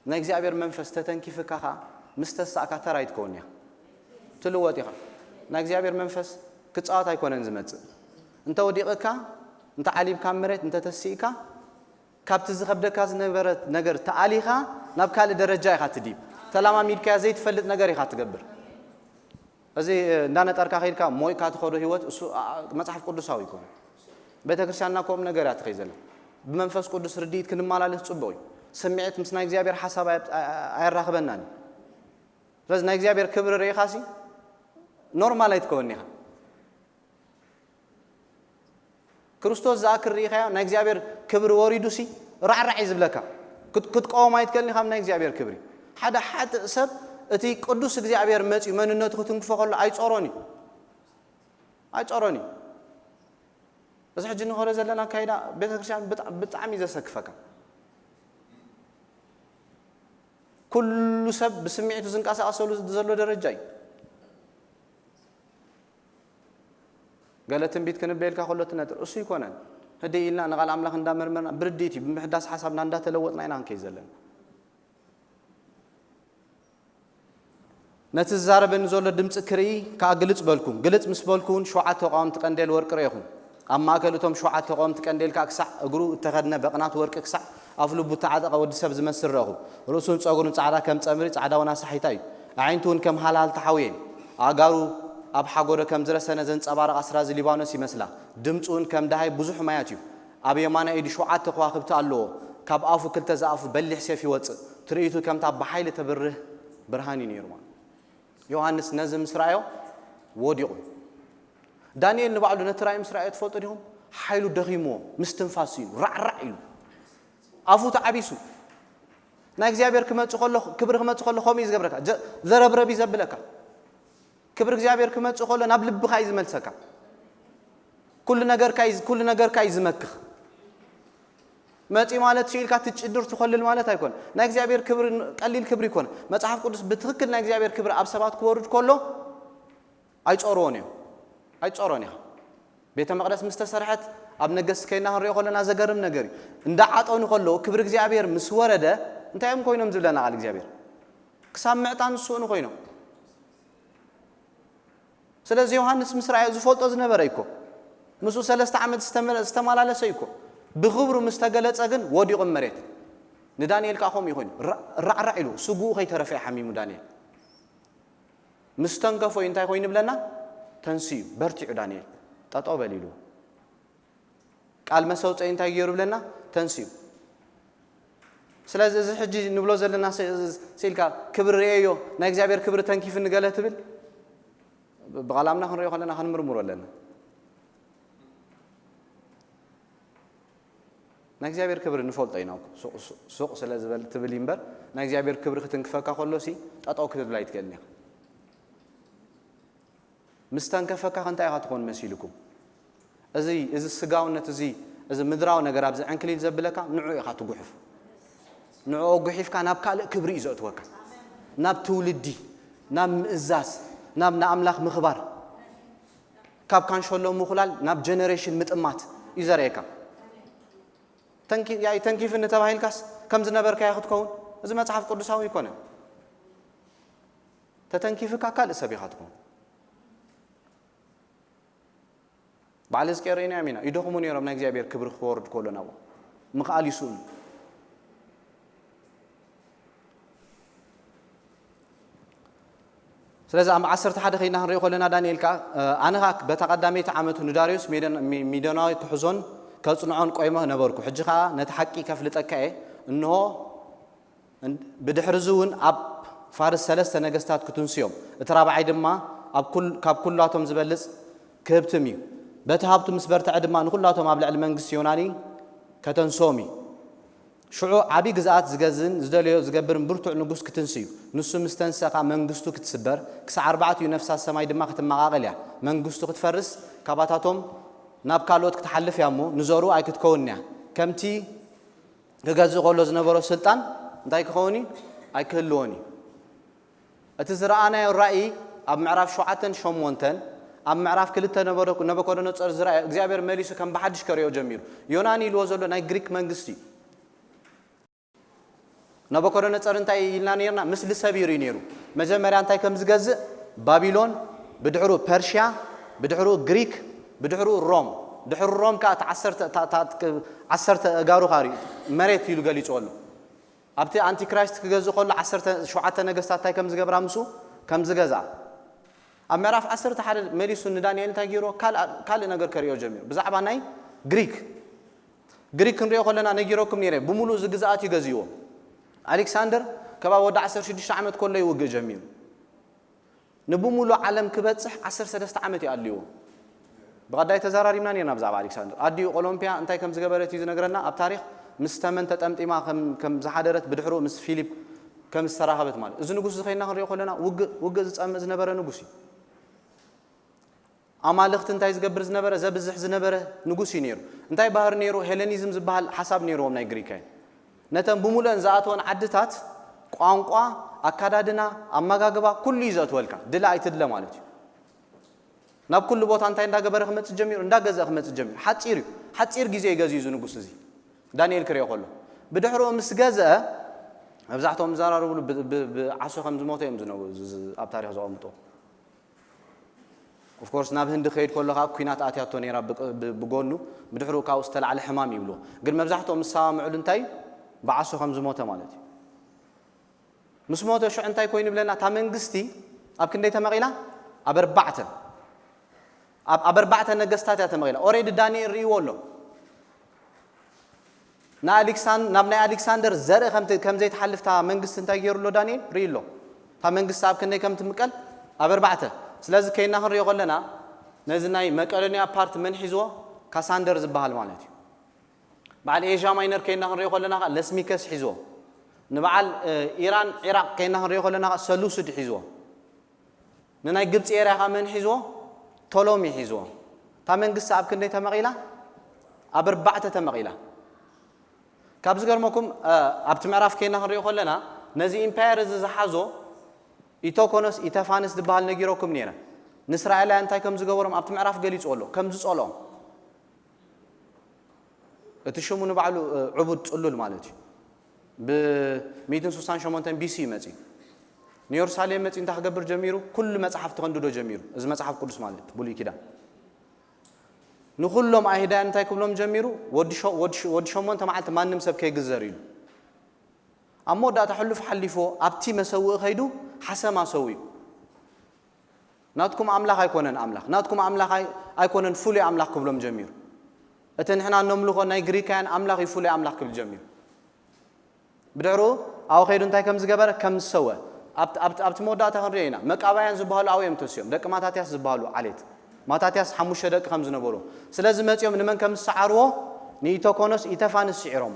ናይ እግዚኣብሔር መንፈስ ተተንኪፍካ ኸኣ ምስ ተሳእካ ተራይ ትከውን ኢኻ። ትልወጥ ኢኻ። ናይ እግዚኣብሔር መንፈስ ክጻወት ኣይኮነን ዝመጽእ። እንተ ወዲቕካ፣ እንተ ዓሊብካ ኣብ መሬት፣ እንተ ተሲእካ፣ ካብቲ ዝኸብደካ ዝነበረ ነገር ተኣሊኻ ናብ ካልእ ደረጃ ኢኻ ትድይብ። ተላማሚድካያ ዘይትፈልጥ ነገር ኢኻ ትገብር። እዚ እንዳነጠርካ ከይድካ ሞይካ ትኸዶ ህይወት እሱ መጽሓፍ ቅዱሳዊ ይኮነ። ቤተ ክርስቲያንና ከምኡ ነገር እያ ትኸይ ዘላ። ብመንፈስ ቅዱስ ርድኢት ክንመላለስ ጽቡቕ እዩ። ስምዒት ምስ ናይ እግዚኣብሔር ሓሳብ ኣየራኽበናን እዩ። ስለዚ ናይ እግዚኣብሔር ክብሪ ርኢኻሲ ኖርማል ኣይትከውን ኢኻ። ክርስቶስ ዝኣክል ርኢኻዮ ናይ እግዚኣብሔር ክብሪ ወሪዱሲ ራዕራዕ እዩ ዝብለካ። ክትቀወም ኣይትክእልን ኢኻ ናይ እግዚኣብሔር ክብሪ። ሓደ ሓጥእ ሰብ እቲ ቅዱስ እግዚኣብሔር መፅዩ መንነቱ ክትንክፎ ከሎ ኣይፀሮን እዩ ኣይፀሮን እዩ። እዚ ሕጂ ንኸዶ ዘለና ኣካይዳ ቤተክርስትያን ብጣዕሚ እዩ ዘሰክፈካ። ኩሉ ሰብ ብስምዒቱ ዝንቀሳቐሰሉ ዘሎ ደረጃ እዩ። ገለ ትንቢት ክንበየልካ ከሎ ትነጥር እሱ ይኮነን። ህድእ ኢልና ንቓል ኣምላኽ እንዳመርመርና ብርድኢት እዩ ብምሕዳስ ሓሳብና እንዳተለወጥና ኢና ክንከይ ዘለና። ነቲ ዝዛረበኒ ዘሎ ድምፂ ክርኢ ከዓ ግልፅ በልኩ። ግልፅ ምስ በልኩ እውን ሸውዓተ ተቃወምቲ ቀንዴል ወርቂ ረእኹ። ኣብ ማእከል እቶም ሸውዓተ ተቃወምቲ ቀንዴል ከዓ ክሳዕ እግሩ እተኸድነ በቕናት ወርቂ ክሳዕ ኣፍ ልቡ እተዓጠቐ ወዲ ሰብ ዝመስል ረእኹ። ርእሱን ጸጉሩን ጻዕዳ ከም ጸምሪ፣ ጻዕዳ ወናሳሒታ እዩ። ኣዒንቱ እውን ከም ሃልሃል ተሓውየን። ኣእጋሩ ኣብ ሓጎዶ ከም ዝረሰነ ዘንጸባርቕ ኣስራዚ ሊባኖስ ይመስላ። ድምጹ እውን ከም ደሃይ ብዙሕ ማያት እዩ። ኣብ የማናይ ኢዱ ሸውዓተ ከዋኽብቲ ኣለዎ። ካብ ኣፉ ክልተ ዝኣፉ በሊሕ ሴፍ ይወጽእ። ትርኢቱ ከምታ ብሓይሊ ተብርህ ብርሃን እዩ ነይሩ። ዮሃንስ ነዚ ምስ ረኣዮ ወዲቑ። ዳንኤል ንባዕሉ ነቲ ራእይ ምስ ረኣዮ ትፈልጡ ዲኹም? ሓይሉ ደኺምዎ፣ ምስትንፋስ እዩ፣ ራዕራዕ ኢሉ። ኣፉ ተዓቢሱ። ናይ እግዚኣብሔር ክመጽእ ከሎ፣ ክብሪ ክመጽእ ከሎ ከምኡ እዩ ዝገብረካ። ዘ-፣ ዘረብረብ እዩ ዘብለካ። ክብሪ እግዚኣብሔር ክመጽእ ከሎ ናብ ልብኻ እዩ ዝመልሰካ። ኩሉ ነገርካ እዩ፣ ኩሉ ነገርካ እዩ ዝመክኽ። መጺኡ ማለት ስኢልካ ትጭድር ትኾልል ማለት ኣይኮነ። ናይ እግዚኣብሔር ክብሪ ቀሊል ክብሪ ይኮነ። መጽሓፍ ቅዱስ ብትኽክል ናይ እግዚኣብሔር ክብሪ ኣብ ሰባት ክወርድ ከሎ ኣይጾርዎን እዮም። ኣይጾሮን ኢኻ። ቤተ መቕደስ ምስ ተሰርሐት ኣብ ነገስት ከይና ክንሪኦ ከለና ዘገርም ነገር እዩ። እንዳዓጠኑ ከለዉ ክብሪ እግዚኣብሔር ምስ ወረደ እንታይ እዮም ኮይኖም ዝብለና ቃል እግዚኣብሔር? ክሳብ ምዕጣን ዝስእኑ ኮይኖም። ስለዚ ዮሃንስ ምስ ረኣዮ ዝፈልጦ ዝነበረ እዩ እኮ። ምስኡ ሰለስተ ዓመት ዝተመ- ዝተመላለሰ እዩ እኮ። ብኽብሩ ምስ ተገለጸ ግን ወዲቑ መሬት። ንዳንኤል ከዓ ከምኡ እዩ ኮይኑ። ራ- ራዕራዕ ኢሉ ስጉኡ ከይተረፈ እዩ ሓሚሙ ዳንኤል። ምስ ተንከፎ እዩ እንታይ ኮይኑ ይብለና? ተንስዩ፣ በርቲዑ ዳንኤል። ጠጠው በል ኢሉ። ቃል መሰውፀኢ እንታይ ገይሩ ይብለና? ተንስዩ። ስለዚ እዚ ሕጂ ንብሎ ዘለና ስ- ስ- ስኢልካ ክብሪ ርእየዮ፣ ናይ እግዚኣብሔር ክብሪ ተንኪፍኒ ገለ ትብል? ብ- ብቓላምና ክንሪኦ ከለና ክንምርምሮ ኣለና። ናይ እግዚኣብሔር ክብሪ ንፈልጦ ኢና እኮ። ሱቕ- ሱቕ- ሱቕ ስለ ዝበል ትብል እምበር ናይ እግዚኣብሔር ክብሪ ክትንክፈካ ከሎ ሲ ጠጠው ክትብል ኣይትክእልን ኢኻ። ምስ ተንከፈካ ከ እንታይ ኢኻ ትኾን መሲልኩም? እዚ እዚ ስጋውነት እዚ እዚ ምድራዊ ነገር ኣብዚ ዕንክሊል ዘብለካ ንዑ ኢኻ ትጉሕፍ። ንዑ ጉሒፍካ ናብ ካልእ ክብሪ እዩ ዘእትወካ። ናብ ትውልዲ፣ ናብ ምእዛዝ፣ ናብ ንኣምላኽ ምኽባር። ካብ ካንሸሎ ምኹላል ናብ ጀነሬሽን ምጥማት እዩ ዘርእየካ። ተንኪ- ያይ ተንኪፍኒ ተባሂልካስ ከም ዝነበርካዮ ክትከውን እዚ መጽሓፍ ቅዱሳዊ ኣይኮነን። ተተንኪፍካ ካልእ ሰብ ኢኻ ትኸውን። በዓል ሕዝቅኤል ርኢናዮም ኢና። ይደኽሙ ነይሮም ናይ እግዚኣብሔር ክብሪ ክወርድ ከሎ ናብኡ ምኽኣል ይስእኑ። ስለዚ ኣብ ዓሰርተ ሓደ ከይና ክንሪኦ ከለና ዳንኤል ከዓ ኣነ ከዓ በታ ቀዳመይቲ ዓመቱ ንዳርዮስ ሜዶን- ሚ- ሚዶናዊ ክሕዞን ከጽንዖን ቆይመ ነበርኩ። ሕጂ ከዓ ነቲ ሓቂ ከፍልጠካ እየ። እንሆ ብድሕሪ እዚ እውን ኣብ ፋርስ ሰለስተ ነገስታት ክትንስዮም፣ እቲ ራብዓይ ድማ ኣብ ኩል- ካብ ኩላቶም ዝበልጽ ክህብትም እዩ። በቲ ሃብቱ ምስ በርትዐ ድማ ንኹላቶም ኣብ ልዕሊ መንግስቲ ዮናኒ ከተንስኦም እዩ። ሽዑ ዓቢ ግዝኣት ዝገዝእን ዝደለዮ ዝገብርን ብርቱዕ ንጉስ ክትንስ እዩ። ንሱ ምስ ተንስአ ኸኣ መንግስቱ ክትስበር፣ ክሳዕ ኣርባዕቲኡ ነፍሳት ሰማይ ድማ ክትመቓቐል እያ። መንግስቱ ክትፈርስ፣ ካባታቶም ናብ ካልኦት ክትሓልፍ እያ እሞ፣ ንዘርኡ ኣይክትከውንን እያ። ከምቲ ክገዝእ ከሎ ዝነበሮ ስልጣን እንታይ ክኸውን እዩ? ኣይክህልዎን እዩ። እቲ ዝረኣናዮ ራእይ ኣብ ምዕራፍ ሸውዓተን ሸሞንተን፣ ኣብ ምዕራፍ ክልተ ነበረ- ነበኮደነጾር ዝረኣዮ እግዚኣብሔር መሊሱ ከም ብሓድሽ ከርእዮ ጀሚሩ። ዮናኒ ኢልዎ ዘሎ ናይ ግሪክ መንግስቲ እዩ። ነበኮደነጾር እንታይ ኢልና ነርና? ምስሊ ሰብ ይርኢ ነይሩ። መጀመርያ እንታይ ከም ዝገዝእ? ባቢሎን፣ ብድሕሩ ፐርሽያ፣ ብድሕሩ ግሪክ፣ ብድሕሩ ሮም። ድሕሩ ሮም ከኣ እታ ዓሰርተ እታ- እታ- ዓሰርተ እጋሩ ካሪ መሬት ኢሉ ገሊጹ ኣሎ። ኣብቲ ኣንቲክራይስት ክገዝእ ከሎ ዓሰርተ ሸውዓተ ነገስታት እንታይ ከም ዝገብራ ምስኡ ከም ዝገዝኣ ኣብ ምዕራፍ ዓሰርተ ሓደ መሊሱ ንዳንኤል እንታይ ገይርዎ? ካልእ ካልእ ነገር ከርእዮ ጀሚሩ። ብዛዕባ ናይ ግሪክ ግሪክ ክንሪኦ ከለና ነጊረኩም ነይረ። ብምሉእ እዚ ግዝኣት እዩ ገዚእዎ። ኣሌክሳንደር ከባቢ ወዲ ዓሰርተ ሽዱሽተ ዓመት ከሎ እዩ ውግእ ጀሚሩ። ንብምሉእ ዓለም ክበጽሕ ዓሰርተ ሰለስተ ዓመት እዩ ኣድልይዎ። ብቐዳይ ተዘራሪብና ነርና ብዛዕባ ኣሌክሳንደር። ኣዲኡ ኦሎምፒያ እንታይ ከም ዝገበረት እዩ ዝነግረና። ኣብ ታሪኽ ምስ ተመን ተጠምጢማ ከም ከም ዝሓደረት፣ ብድሕሩ ምስ ፊሊፕ ከም ዝተራኸበት ማለት። እዚ ንጉስ እዚ ኸይና ክንሪኦ ከለና ውግእ ውግእ ዝጸምእ ዝነበረ ንጉስ እዩ። ኣማልኽቲ እንታይ ዝገብር ዝነበረ ዘብዝሕ ዝነበረ ንጉስ እዩ ነይሩ። እንታይ ባህሪ ነይሩ? ሄለኒዝም ዝበሃል ሓሳብ ነይርዎም ናይ ግሪካይን። ነተን ብምሉአን ዝኣተወን ዓድታት ቋንቋ፣ ኣካዳድና፣ ኣመጋግባ ኩሉ እዩ ዘእትወልካ። ድለ ኣይትድለ ማለት እዩ። ናብ ኩሉ ቦታ እንታይ እንዳገበረ ክመጽእ ጀሚሩ? እንዳገዘአ ክመጽእ ጀሚሩ። ሓጺር እዩ። ሓጺር ግዜ እዩ ገዚኡ እዚ ንጉስ እዚ። ዳንኤል ክሪኦ ከሎ ብድሕሪኡ ምስ ገዘአ መብዛሕትኦም ዝዘራረብሉ ብ- ብ- ብዓሶ ከም ዝሞተ እዮም ዝነግሩ ዝ- ዝ- ኣብ ታሪኽ ዘቐምጡ። ኦፍኮርስ ናብ ህንዲ ክኸይድ ከሎ ከዓ ኩናት ኣትያቶ ነይራ ብቅ- ብ- ብጎኑ ብድሕሪኡ ካብኡ ዝተላዕለ ሕማም ይብልዎ። ግን መብዛሕትኦም ዝሰማምዕሉ እንታይ ብዓሶ ከም ዝሞተ ማለት እዩ። ምስ ሞተ ሽዑ እንታይ ኮይኑ ይብለና? እታ መንግስቲ ኣብ ክንደይ ተመቒላ? ኣብ ኣርባዕተ ኣብ ኣብ ኣርባዕተ ነገስታት እያ ተመቒላ። ኦሬዲ ዳንኤል ርእይዎ ኣሎ። ንኣሌክሳን ናብ ናይ ኣሌክሳንደር ዘርኢ ከም ከም ዘይትሓልፍ እታ መንግስቲ እንታይ ገይሩ ኣሎ ዳንኤል ርእዩ ኣሎ። እታ መንግስቲ ኣብ ክንደይ ከም ትምቀል ኣብ ኣርባዕተ። ስለዚ ከይና ክንሪኦ ከለና ነዚ ናይ መቀዶንያ ፓርት መን ሒዝዎ? ካሳንደር ዝበሃል ማለት እዩ። በዓል ኤዥያ ማይነር ከይና ክንሪኦ ከለና ከዓ ለስሚከስ ሒዝዎ። ንበዓል ኢራን ዒራቅ ከይና ክንሪኦ ከለና ከዓ ሰሉስድ ሒዝዎ። ንናይ ግብፂ ኤርያ ከዓ መን ሒዝዎ? ቶሎሚ ሒዝዎ። እታ መንግስቲ ኣብ ክንደይ ተመቒላ? ኣብ ኣርባዕተ ተመቒላ። ካብ ዝገርመኩም ኣብቲ ምዕራፍ ከይና ክንሪኦ ከለና ነዚ ኢምፓየር እዚ ዝሓዞ ኢቶኮኖስ ኢተፋንስ ዝበሃል ነጊረኩም ነይረ። ንእስራኤላውያን እንታይ ከም ዝገበሮም ኣብቲ ምዕራፍ ገሊጹ ኣሎ፣ ከም ዝጸልኦም። እቲ ሽሙ ንባዕሉ ዕቡድ ጽሉል ማለት እዩ። ብ168 ቢሲ እዩ መጺኡ። ንየሩሳሌም መጺኡ እንታይ ክገብር ጀሚሩ? ኩሉ መጽሓፍቲ ከንድዶ ጀሚሩ። እዚ መጽሓፍ ቅዱስ ማለት ብሉይ ኪዳን ንኹሎም ኣይሁዳውያን እንታይ ክብሎም ጀሚሩ? ወዲ ሸ- ወዲ ሸ- ወዲ ሸሞንተ መዓልቲ ማንም ሰብ ከይግዘር ኢሉ። ኣብ መወዳእታ ሕሉፍ ሓሊፎ ኣብቲ መሰውኢ ከይዱ ሓሰማ ሰው እዩ። ናትኩም ኣምላኽ ኣይኮነን ኣምላኽ፣ ናትኩም ኣምላኽ ኣይ- ኣይኮነን ፍሉይ ኣምላኽ ክብሎም ጀሚሩ። እቲ ንሕና እነምልኾ ናይ ግሪካውያን ኣምላኽ እዩ ፍሉይ ኣምላኽ ክብል ጀሚሩ። ብድሕሩ ኣብኡ ከይዱ እንታይ ከም ዝገበረ ከም ዝሰወ ኣብቲ ኣብቲ- ኣብቲ መወዳእታ ክንሪኦ ኢና። መቃባያን ዝበሃሉ ኣብኡ እዮም ተሲኦም፣ ደቂ ማታትያስ ዝበሃሉ ዓሌት ማታትያስ ሓሙሽተ ደቂ ከም ዝነበሩ። ስለዚ መጺኦም ንመን ከም ዝሰዓርዎ ንኢቶኮኖስ ኢተፋንስ ስዒሮም።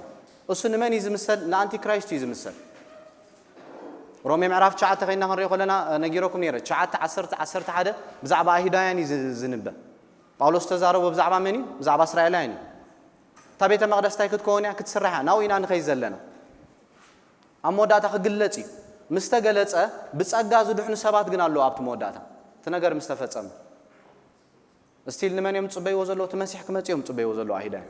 እሱ ንመን እዩ ዝምሰል? ንኣንቲክራይስት እዩ ዝምሰል። ሮሜ ምዕራፍ ትሽዓተ ከይና ክንሪኦ ከለና ነጊረኩም ነይረ። ትሽዓተ፣ ዓሰርተ፣ ዓሰርተ ሓደ ብዛዕባ ኣይሁዳውያን እዩ ዝ- ዝንበብ። ጳውሎስ ዝተዛረቦ ብዛዕባ መን እዩ? ብዛዕባ እስራኤላውያን እዩ። እታ ቤተ መቕደስ እንታይ ክትከውን እያ? ክትስራሕ እያ። ናብኡ ኢና ንኸይድ ዘለና። ኣብ መወዳእታ ክግለጽ እዩ። ምስ ተገለጸ ብጸጋ ዝድሕኑ ሰባት ግን ኣለዉ ኣብቲ መወዳእታ። እቲ ነገር ምስ ተፈጸመ። እስቲል ንመን እዮም ዝጽበይዎ ዘለዉ? እቲ መሲሕ ክመጽእ እዮም ዝጽበይዎ ዘለዉ ኣይሁዳውያን።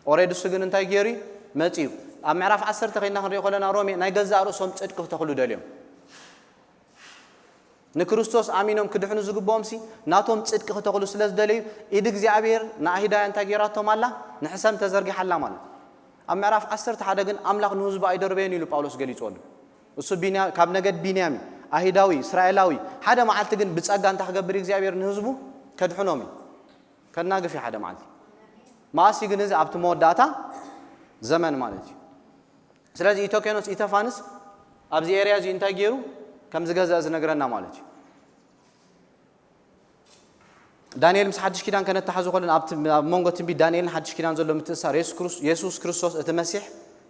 ኦሬዲ እሱ ግን እንታይ ገይሩ እዩ? መጺኡ። ኣብ ምዕራፍ ዓሰርተ ከይና ክንሪኦ ከለና ሮሜ ናይ ገዛእ ርእሶም ጽድቂ ክተኽሉ ደልዮም። ንክርስቶስ ኣሚኖም ክድሕኑ ዝግብኦም ሲ ናቶም ጽድቂ ክተኽሉ ስለ ዝደለዩ ኢድ እግዚኣብሔር ንኣይሁዳውያን እንታይ ገይራቶም ኣላ? ንሕሰም ተዘርጊሓላ ማለት እዩ። ኣብ ምዕራፍ ዓሰርተ ሓደ ግን ኣምላኽ ንህዝቡ ኣይደርበዮን ኢሉ ጳውሎስ ገሊጹ ኣሎ። እሱ ቢንያ- ካብ ነገድ ቢንያም እዩ። ኣይሁዳዊ፣ እስራኤላዊ። ሓደ መዓልቲ ግን ብጸጋ እንታይ ክገብር እዩ እግዚኣብሔር ንህዝቡ? ከድሕኖም እዩ። ከናግፍ እዩ ሓደ መዓልቲ። መኣስ እዩ ግን እዚ? ኣብቲ መወዳእታ ዘመን ማለት እዩ። ስለዚ ኢቶኬኖስ ኢተፋንስ ኣብዚ ኤርያ እዚ እንታይ ገይሩ ከም ዝገዝአ ዝነግረና ማለት እዩ። ዳንኤል ምስ ሓድሽ ኪዳን ከነተሓዙ ከለና ኣብቲ ኣብ መንጎ ትንቢት ዳንኤልን ሓድሽ ኪዳን ዘሎ ምትእሳር የሱስ ክርስ- የሱስ ክርስቶስ እቲ መሲሕ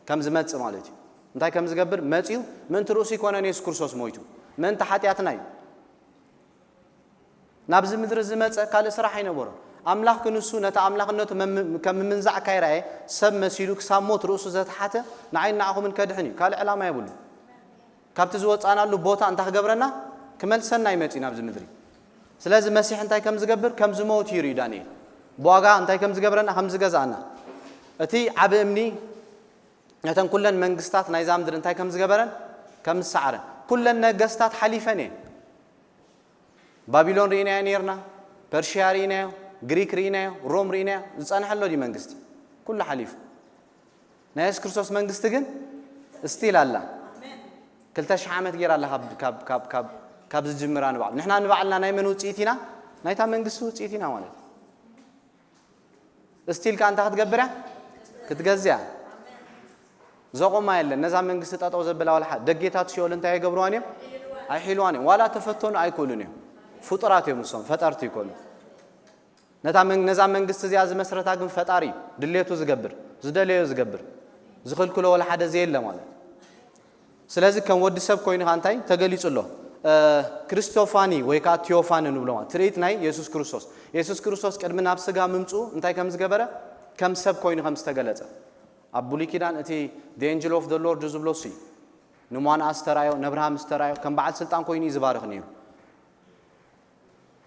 ከም ዝመጽእ ማለት እዩ። እንታይ ከም ዝገብር መጺኡ ምእንቲ ርእሱ ይኮነን የሱስ ክርስቶስ ሞይቱ ምእንቲ ሓጢኣትና እዩ። ናብዚ ምድሪ ዝመጸ ካልእ ስራሕ ኣይነበሮን። ኣምላኽ ክንሱ ነቲ ኣምላኽነቱ መም- ከም ምምንዛዕ ካይራየ ሰብ መሲሉ ክሳብ ሞት ርእሱ ዘተሓተ ንዓይን ንዓኹምን ከድሕን እዩ። ካልእ ዕላማ የብሉ። ካብቲ ዝወጻናሉ ቦታ እንታይ ክገብረና? ክመልሰና ይመጽእ ናብዚ ምድሪ። ስለዚ መሲሕ እንታይ ከም ዝገብር ከም ዝመውት ይርዩ ዳንኤል። ብዋጋ እንታይ ከም ዝገብረና ከም ዝገዛእና። እቲ ዓቢ እምኒ ነተን ኩለን መንግስታት ናይዛ ምድሪ እንታይ ከም ዝገበረን ከም ዝሰዓረን። ኩለን ነገስታት ሓሊፈን እየን። ባቢሎን ርኢናዮ ነርና፣ ፐርሽያ ርኢናዮ፣ ግሪክ ርኢናዮ፣ ሮም ርኢናዮ። ዝጸንሐ ኣሎ ድዩ መንግስቲ? ኩሉ ሓሊፉ። ናይ የሱስ ክርስቶስ መንግስቲ ግን ስቲል ኣላ። ክልተ ሽሕ ዓመት ገይራ ኣላ ካብ- ካብ- ካብ- ካብ- ካብ ዝጅምራ ንባዕሉ። ንሕና ንባዕልና ናይ መን ውፅኢት ኢና? ናይታ መንግስቲ ውፅኢት ኢና ማለት እዩ። ስቲል ከኣ እንታይ ክትገብር እያ? ክትገዝእ እያ። ዘቑማ የለን። ነዛ መንግስቲ ጠጠው ዘብላ ዋላ ሓደ። ደጌታት ሲኦል እንታይ ኣይገብርዋን እዮም? ኣይሒልዋን እዮም። ዋላ ተፈተኑ ኣይክእሉን እዮም። ፍጡራት እዮም እሶም፣ ፈጠርቲ ይኮኑ። ነታ መን- ነዛ መንግስቲ እዚኣ ዝመስረታ ግን ፈጣሪ እዩ። ድሌቱ ዝገብር፣ ዝደለዮ ዝገብር፣ ዝኽልክሎ ዋላ ሓደ ዘየለ ማለት እዩ። ስለዚ ከም ወዲ ሰብ ኮይንኻ እንታይ ተገሊጹ ኣሎ? ክሪስቶፋኒ ወይ ከዓ ቲዮፋኒ ንብሎ ማለት ትርኢት ናይ የሱስ ክርስቶስ። የሱስ ክርስቶስ ቅድሚ ናብ ስጋ ምምፅኡ እንታይ ከም ዝገበረ? ከም ሰብ ኮይኑ ከም ዝተገለጸ። ኣብ ብሉይ ኪዳን እቲ the angel of the Lord ዝብሎ እሱ እዩ። ንማንኣ ዝተራዮ፣ ነብርሃም ዝተራዮ ከም በዓል ስልጣን ኮይኑ እዩ ዝባርኽ ነይሩ።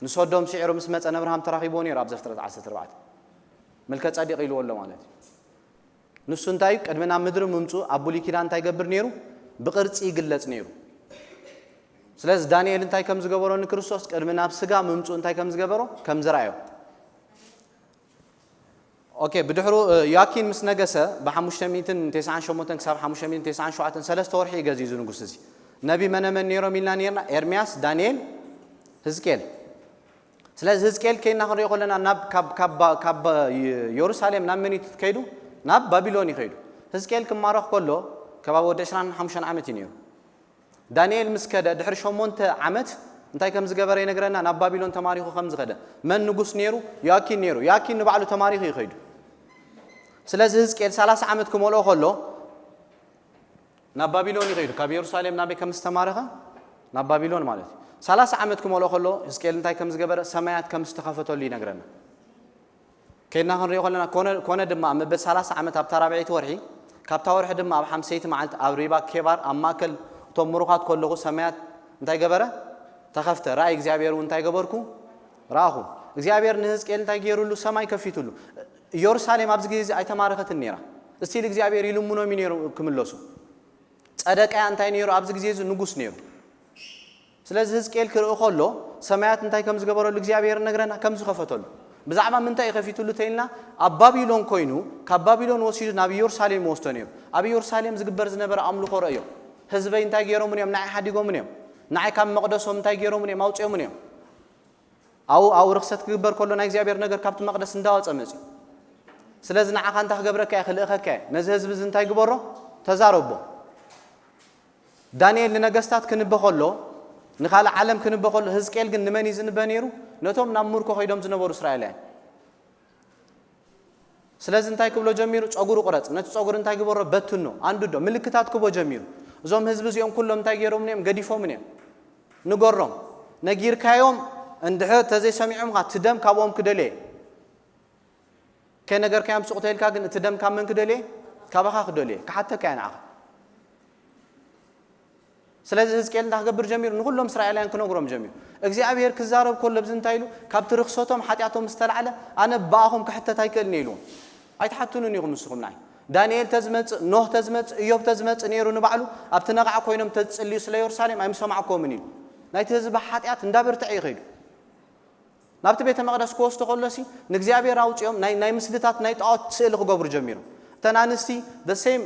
ንሶዶም ስዒሩ ምስ መጸ ነብርሃም ተራኺብዎ ነይሩ ኣብ ዘፍጥረት ዓሰርተ ኣርባዕተ። መልከ ጸዲቕ ኢልዎ ኣሎ ማለት እዩ። ንሱ እንታይ እዩ? ቅድሚ ናብ ምድሪ ምምፁ ኣብ ብሉይ ኪዳን እንታይ ይገብር ነይሩ? ብቕርጺ ይግለጽ ነይሩ። ስለዚ ዳንኤል እንታይ ከም ዝገበሮ ንክርስቶስ ቅድሚ ናብ ስጋ ምምፁ እንታይ ከም ዝገበሮ ከም ዝረኣዮ። ኦኬ፣ ብድሕሩ እ፣ ዮኣኪን ምስ ነገሰ ብ598 ክሳብ 597 ሰለስተ ወርሒ እዩ ገዚኡ እዚ ንጉስ እዚ። ነቢ መነመን ነይሮም ኢልና ነርና? ኤርምያስ፣ ዳንኤል፣ ህዝቅኤል። ስለዚ ህዝቅኤል ከይና ክንሪኦ ከለና ናብ ካብ ካብ ካብ የሩሳሌም ናብ መን እዩ ከይዱ? ናብ ባቢሎን እዩ ከይዱ። ህዝቅኤል ክማረኽ ከሎ ከባቢ ወዲ ዕስራን ሓሙሽተን ዓመት እዩ ነይሩ። ዳንኤል ምስ ከደ ድሕሪ ሸሞንተ ዓመት እንታይ ከም ዝገበረ ይነግረና። ናብ ባቢሎን ተማሪኹ ከም ዝኸደ። መን ንጉስ ነይሩ? ያኪን ነይሩ። ያኪን ንባዕሉ ተማሪኹ እዩ ከይዱ። ስለዚ ህዝቅኤል ሰላሳ ዓመት ክመልኦ ከሎ ናብ ባቢሎን ይኸይዱ። ካብ የሩሳሌም ናበይ ከም ዝተማረኸ ናብ ባቢሎን ማለት እዩ። ሰላሳ ዓመት ክመልኦ ከሎ ህዝቅኤል እንታይ ከም ዝገበረ ሰማያት ከም ዝተኸፈተሉ ይነግረና። ከይድና ክንሪኦ ከለና ኮነ ኮነ ድማ ኣብ መበል ሰላሳ ዓመት ኣብታ ራብዐይቲ ወርሒ ካብታ ወርሒ ድማ ኣብ ሓምሰይቲ መዓልቲ ኣብ ሪባ ኬባር ኣብ ማእከል እቶም ምሩኻት ከለኹ ሰማያት እንታይ ገበረ? ተኸፍተ። ራእይ እግዚኣብሔር እውን እንታይ ገበርኩ? ረኣኹ። እግዚኣብሔር ንህዝቅኤል እንታይ ገይሩሉ? ሰማይ ከፊቱሉ። ኢየሩሳሌም ኣብዚ ግዜ እዚ ኣይተማረኸትን ነይራ። እስቲል እግዚኣብሔር ይልምኖም እዩ ነይሩ ክምለሱ። ጸደቅያ እንታይ ነይሩ? ኣብዚ ግዜ እዚ ንጉስ ነይሩ። ስለዚ ህዝቅኤል ክርኢ ከሎ ሰማያት እንታይ ከም ዝገበረሉ እግዚኣብሔር ነግረና፣ ከም ዝኸፈተሉ። ብዛዕባ ምንታይ እዩ ከፊቱሉ ተይልና፣ ኣብ ባቢሎን ኮይኑ ካብ ባቢሎን ወሲዱ ናብ ኢየሩሳሌም ይወስዶ ነይሩ። ኣብ ኢየሩሳሌም ዝግበር ዝነበረ ኣምልኾ ረእዮ። ህዝበይ እንታይ ገይሮምን እዮም? ንዓይ ሓዲጎምን እዮም። ንዓይ ካብ መቕደሶም እንታይ ገይሮምን እዮም? ኣውፅኦምን እዮም። ኣብኡ ኣብኡ ርኽሰት ክግበር ከሎ ናይ እግዚኣብሔር ነገር ካብቲ መቕደስ እንዳወፀ መፅዩ። ስለዚ ንዓኻ እንታይ ክገብረካ እየ? ክልእኸካ እየ። ነዚ ህዝቢ እዚ እንታይ ግበሮ? ተዛረቦ። ዳንኤል ንነገስታት ክንበ ከሎ፣ ንኻልእ ዓለም ክንበ ከሎ፣ ህዝቅኤል ግን ንመን እዩ ዝንበ ነይሩ? ነቶም ናብ ምርኮ ከይዶም ዝነበሩ እስራኤላውያን። ስለዚ እንታይ ክብሎ ጀሚሩ? ጸጉሩ ቁረጽ። ነቲ ጸጉሪ እንታይ ግበሮ? በትኖ፣ ኣንድዶ፣ ምልክታት ክቦ ጀሚሩ። እዞም ህዝቢ እዚኦም ኩሎም እንታይ ገይሮምን እዮም? ገዲፎምን እዮም። ንገሮም። ነጊርካዮም እንድሕር ተዘይሰሚዖምካ፣ እቲ ደም ካብኦም ክደልየ። ከይነገርካዮም ሱቕ ተይልካ ግን እቲ ደም ካብ መን ክደልየ? ካባኻ ክደልየ። ክሓተካ እየ ንዓኻ። ስለዚ ህዝቅኤል እንታይ ክገብር ጀሚሩ? ንኹሎም እስራኤላውያን ክነግሮም ጀሚሩ። እግዚኣብሔር ክዛረብ ከሎ ኣብዚ እንታይ ኢሉ? ካብቲ ርኽሰቶም ሓጢኣቶም ዝተላዕለ ኣነ ብኣኹም ክሕተት ኣይክእልን እየ ኢልዎም። ኣይትሓቱንን ኢኹም ንስኹም ንዓይ። ዳንኤል ተዝመጽእ፣ ኖህ ተዝመጽእ፣ እዮብ ተዝመጽእ ነይሩ ንባዕሉ ኣብቲ ነቓዕ ኮይኖም ተዝጽልዩ ስለ የሩሳሌም ኣይምሰማዕኩዎምን ኢሉ። ናይቲ ህዝቢ ሓጢኣት እንዳበርትዐ እዩ ከይዱ። ናብቲ ቤተ መቕደስ ክወስዶ ከሎሲ ንእግዚኣብሔር ኣውጺኦም ናይ ናይ ምስልታት ናይ ጣዖት ስእሊ ክገብሩ ጀሚሮም። እተን ኣንስቲ the same